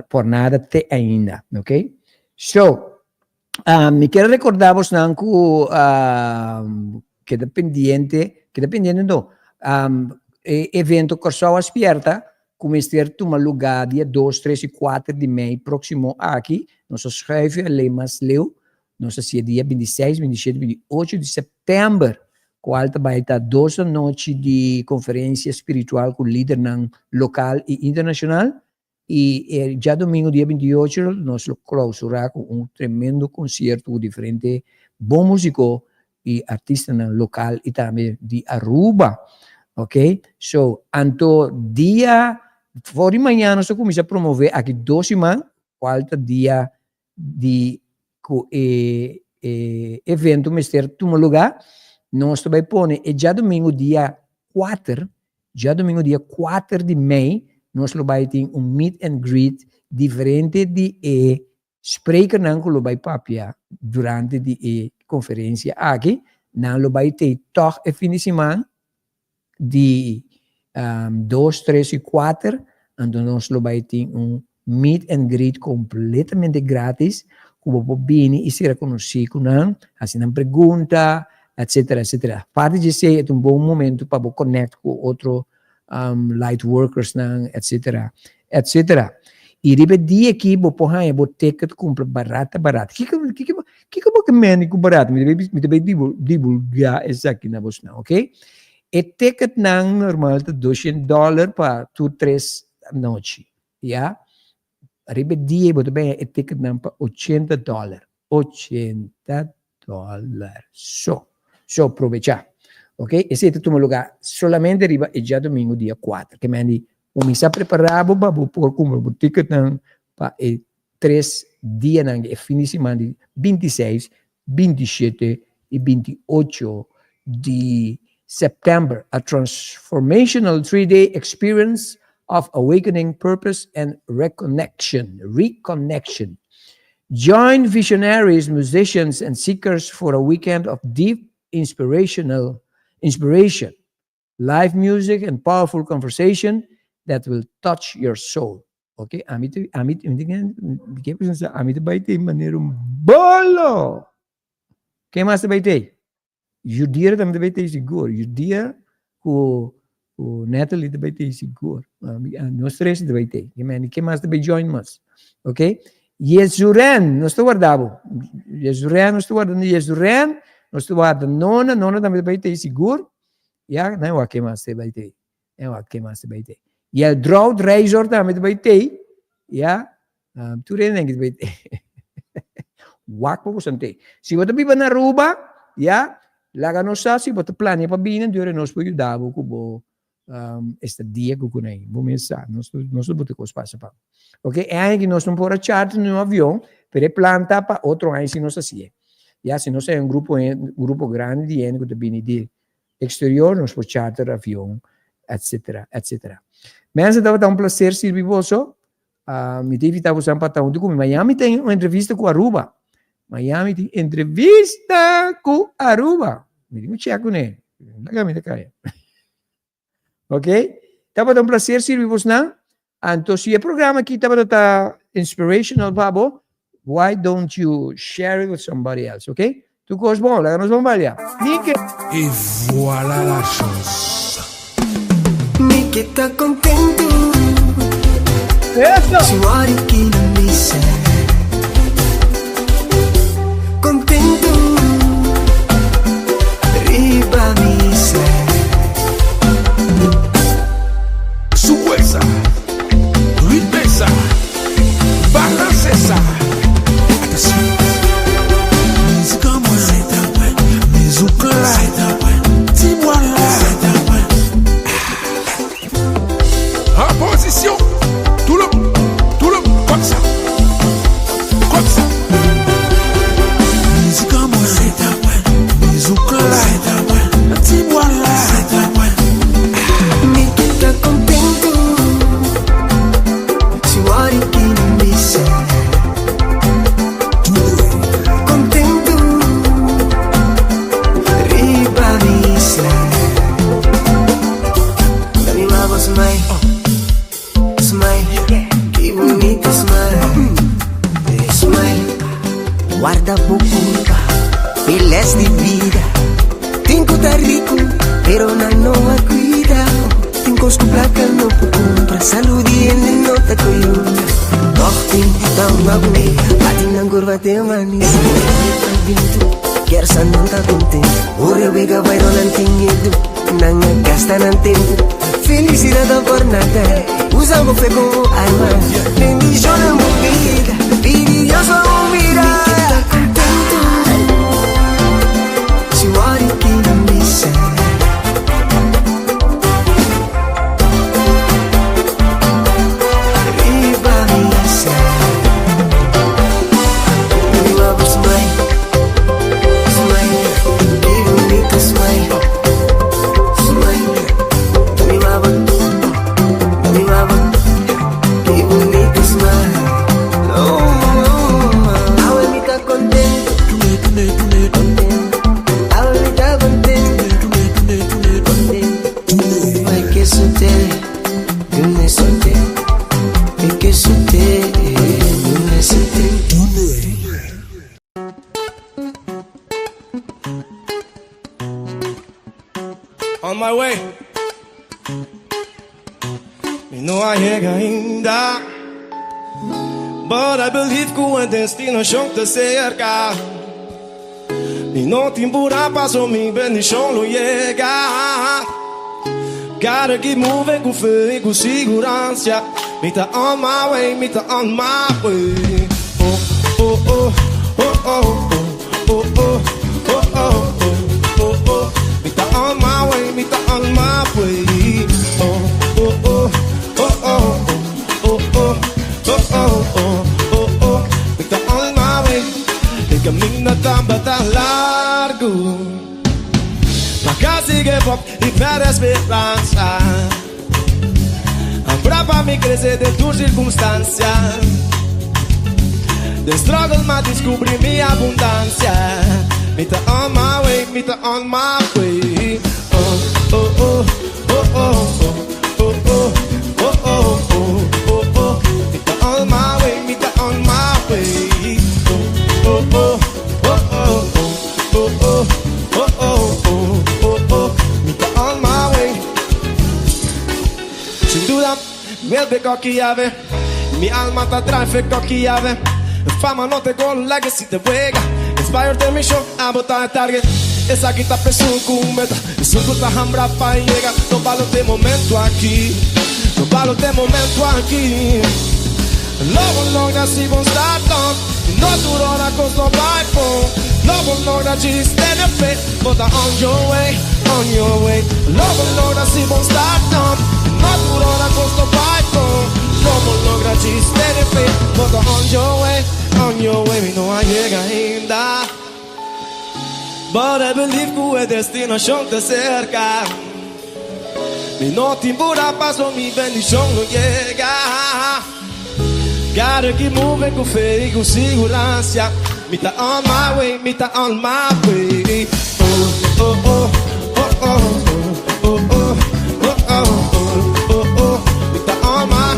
por nada te ainda, ok? So. Mi kier recorda bosnan cu keda pendiente, keda pendiente no, e evento Kòrsou a Spierta cu mester tuma lugar dia dos, tres y kuater di mei proximo aki, nos a schuif e ley mas leu, nos a haci'e dia 26, 27, 28 di september, cual ta bay ta dos anochi di conferencia spiritual cu lidernan local y internacional. Y e djadomingo dia 28 nos lo clausura cu un tremendo concierto cu diferente bon musico y artistanan local y tambe di Aruba. Ok, so anto dia for di mañana nos ta cuminsa promove aki dos siman cual ta dia di cu e e evento mester tuma lugar. Nos ta bay pone e djadomingo dia 4 Djadomingo dia 4 di mei nos lo bai tin un meet and greet diferente di e sprekernan ku lo bai papia durante di e konferensia aki. Nan lo bai tei tòg e fin di siman di 2, 3 i 4, anto nos lo bai tin un meet and greet kompletamente gratis ku bo por bini i sera konosí ku nan, hasi nan pregunta, etcetera, etcetera. Aparte di esei e ta un bon momento pa bo connect ku otro light workersnan, etcetera, etcetera. I riba e dia aki bo por haña bo ticket kumpra barata barata. Kiko kiko kiko bo ke mende ku barata? Mi ta bai mi ta bai divulgá esaki na bosnan, oke? E ticketnan normal ta doshent dòler pa tur tres anochi. Ya, riba e dia bo ta benya e ticketnan pa 80 dollar. 80 dollar so. So, probecha. Ok, esei ta tuma lugar solamente riba e djadomingo dia 4. Ke men di kuminsá prepará bo pa bo por kumpra bo ticketnan pa e tres dianan di e fin di siman di 26, 27 i 28 di September. A transformational 3-day experience of awakening, purpose and reconnection. Reconnection. Join visionaries, musicians and seekers for a weekend of deep inspirational inspiration, live music and powerful conversation that will touch your soul. Ok, ami te, ami, mi te, ami te bai te manera un bolo. Ken mas te bai te? Judira tambe ta bai tei sigur. Judira ku ku Natalie ta bai tei sigur. Nos tres ta bai tei. Ken mas ta bai join mas? Ok? Yezuren, nos ta warda bo. Yezuren, nos ta warda Yezuren, nos ta warda Nona, Nona tambe ta bai tei sigur. Ya, nan wak ken mas ta bai tei. Nan wak ken mas ta bai tei. Yeldrout Reizor tambe ta bai tei. Ya, Tur hende ta bai wak pa boso te. Si bo ta biba na Aruba, ya, laga nos sa si bo ta plania pa bini, dure nos por yuda bo ku bo estadia ku kunai. Bo mes sa, nos nos ta buta kos pasa pa bo. Ok, e aña aki nos no por a charter niun avion, pero e plan ta pa otro aña si nos hasié. Ya, si nos hay un grupo un grupo grandi di hende ku ta bini di exterior, nos por charter avion, etcetera, etcetera. Mensen, tabata un placer sirbi boso. Mi ta invita boso pa ta huntu ku mi. Mañana mi tin un entrevista ku Aruba. Mañana mi tin entrevista ku Aruba. Mi tin ku check kuné. Laga mi ta kaya. Ok? Tabata un placer sirbi bosnan. Anto si e programa aki tabata ta inspirational pa bo, why don't you share it with somebody else, ok? Tur kos bon, laga nos bon balia. Nike! Et voilà la chose. Mi ke ta kontentu. Eso! Si wòrdu ki nan bisa. Kontentu. Riba mi ser. Souwe sa, ritme sa, balanse sa. Atansyon. Mizik an mwen, se ta mwen. Mizouk la, se ta mwen. Ti bwa la, se ta mwen. An pozisyon, tou le moun, tou le moun, kòm sa, kòm sa. Mizik an mwen, se ta mwen. Mizouk la, se ta mwen. Ti bwa la, se ta mwen. Mi ke ta kontentu. Si wòrdu ki nan bisa. ta ku yu. Toch tin ta hunga ku mi. Bati nan kurva te manisé. Kier sa nan ta kontentu. Ora wega bai no nan tin miedu. Nan a gasta nan tempu. Felisidat ta por nada. Usa bo fe komo arma. Bendishona bo bida. Pidi Dios pa bo mira. Mi ke ta kontentu. Si wòrdu kina misa. Riba misa. Riba bo smile. Smile. Ki bunita smile. Smile. Riba bo. Riba bo. Ki bunita smile. Oh, oh. Awe mi ta kontentu. Kontentu. Awe mi ta kontentu. Kontentu. Mi ke sute, dune sute. Mi ke sute, dune sute. On my way. Mi no a yega ainda. But I believe ku e destinashon ta serka. Mi no tin pura paso mi bendishon lo yega. Gotta keep moving ku fe i ku siguransia. Mi ta on my way, mi ta on my way. Oh, oh, oh, oh, oh, oh, oh, oh, oh, oh, oh, oh. Mi ta on my way, mi ta on my way. Oh, oh, oh, oh, oh, oh, oh, oh, oh, oh, oh, oh. Mi ta on my way. E kaminda tabata largu. Ma kasi give up i pèrdè speransa. Abra pa mi krese den tur sirkunstansia. Den struggle m'a diskubrí mi abundansia. Mi ta on my way, mi ta on my way. Oh, oh, oh, oh, oh, oh, oh, oh, oh, oh, oh, oh. Mi ta on my way, mi ta on my way. Oh, oh, oh, oh, oh, oh, oh, oh, oh, oh, oh, oh. Mi ta on my way. Sin duda, mi koki yabe. Mi alma ta drive koki yabe. Fama no te gol, legacy te wega. Inspired the mission, abo ta target. Esaki ta peso ku meta. Esun ku ta hambra pa yega. No balo te momento aki. No balo te momento aki. Lo bo logra si bo start up. No tur ora kos lo bai bon. Lo bo logra djis tene fe. Bo ta on your way, on your way. Lo bo logra si bo start up. No tur ora kos lo bai bon. Lo bo logra djis tene fe. Bo ta on your way, on your way. Mi no a yega ainda. But I believe ku e destinashon ta serka. Mi no tin pura paso mi bendishon lo yega. Gotta keep moving ku fe i ku siguransia. Mi ta on my way, mi ta on my way. Oh, oh, oh, oh, oh, oh, oh, oh, oh, oh, oh, oh. Mi ta on my.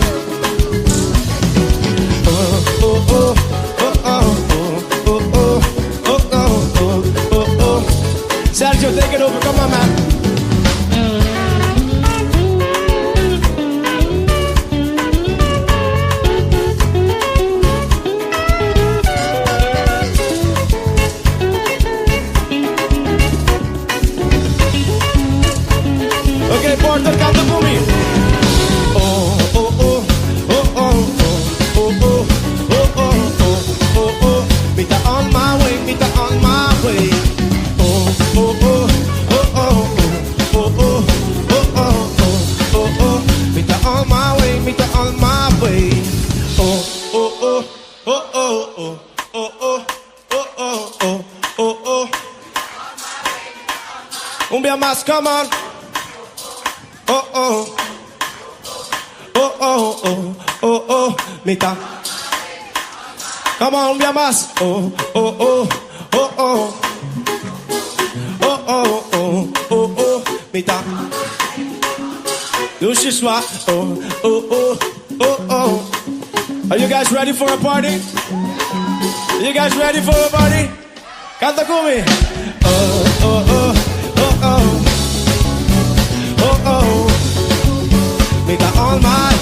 Oh, oh, oh, oh, oh, oh, oh, oh, oh, oh, oh, oh. Sergio, take it over. Come on, man. Ok, Porter, kanta ku mi. Oh, oh, oh, oh, oh, oh, oh, oh, oh, oh, oh, oh. Mi ta on my way, mi ta on my way. Oh, oh, oh, oh, oh, oh, oh, oh, oh, oh, oh, oh. Mi ta on my way, mi ta on my way. Oh, oh, oh, oh, oh, oh, oh, oh, oh, oh, oh, oh, oh. Un bia mas, come on. Oh, oh. Oh, oh, oh, oh, oh. Mi ta. Come on, un bia mas. Oh, oh, oh, oh, oh. Oh, oh, oh, oh, oh. Mi ta. Dushi swa. Oh, oh, oh, oh, oh. Are you guys ready for a party? You guys ready for a party? Kanta ku mi. Oh, oh, oh, oh, oh. Oh, oh. Mi ta on my.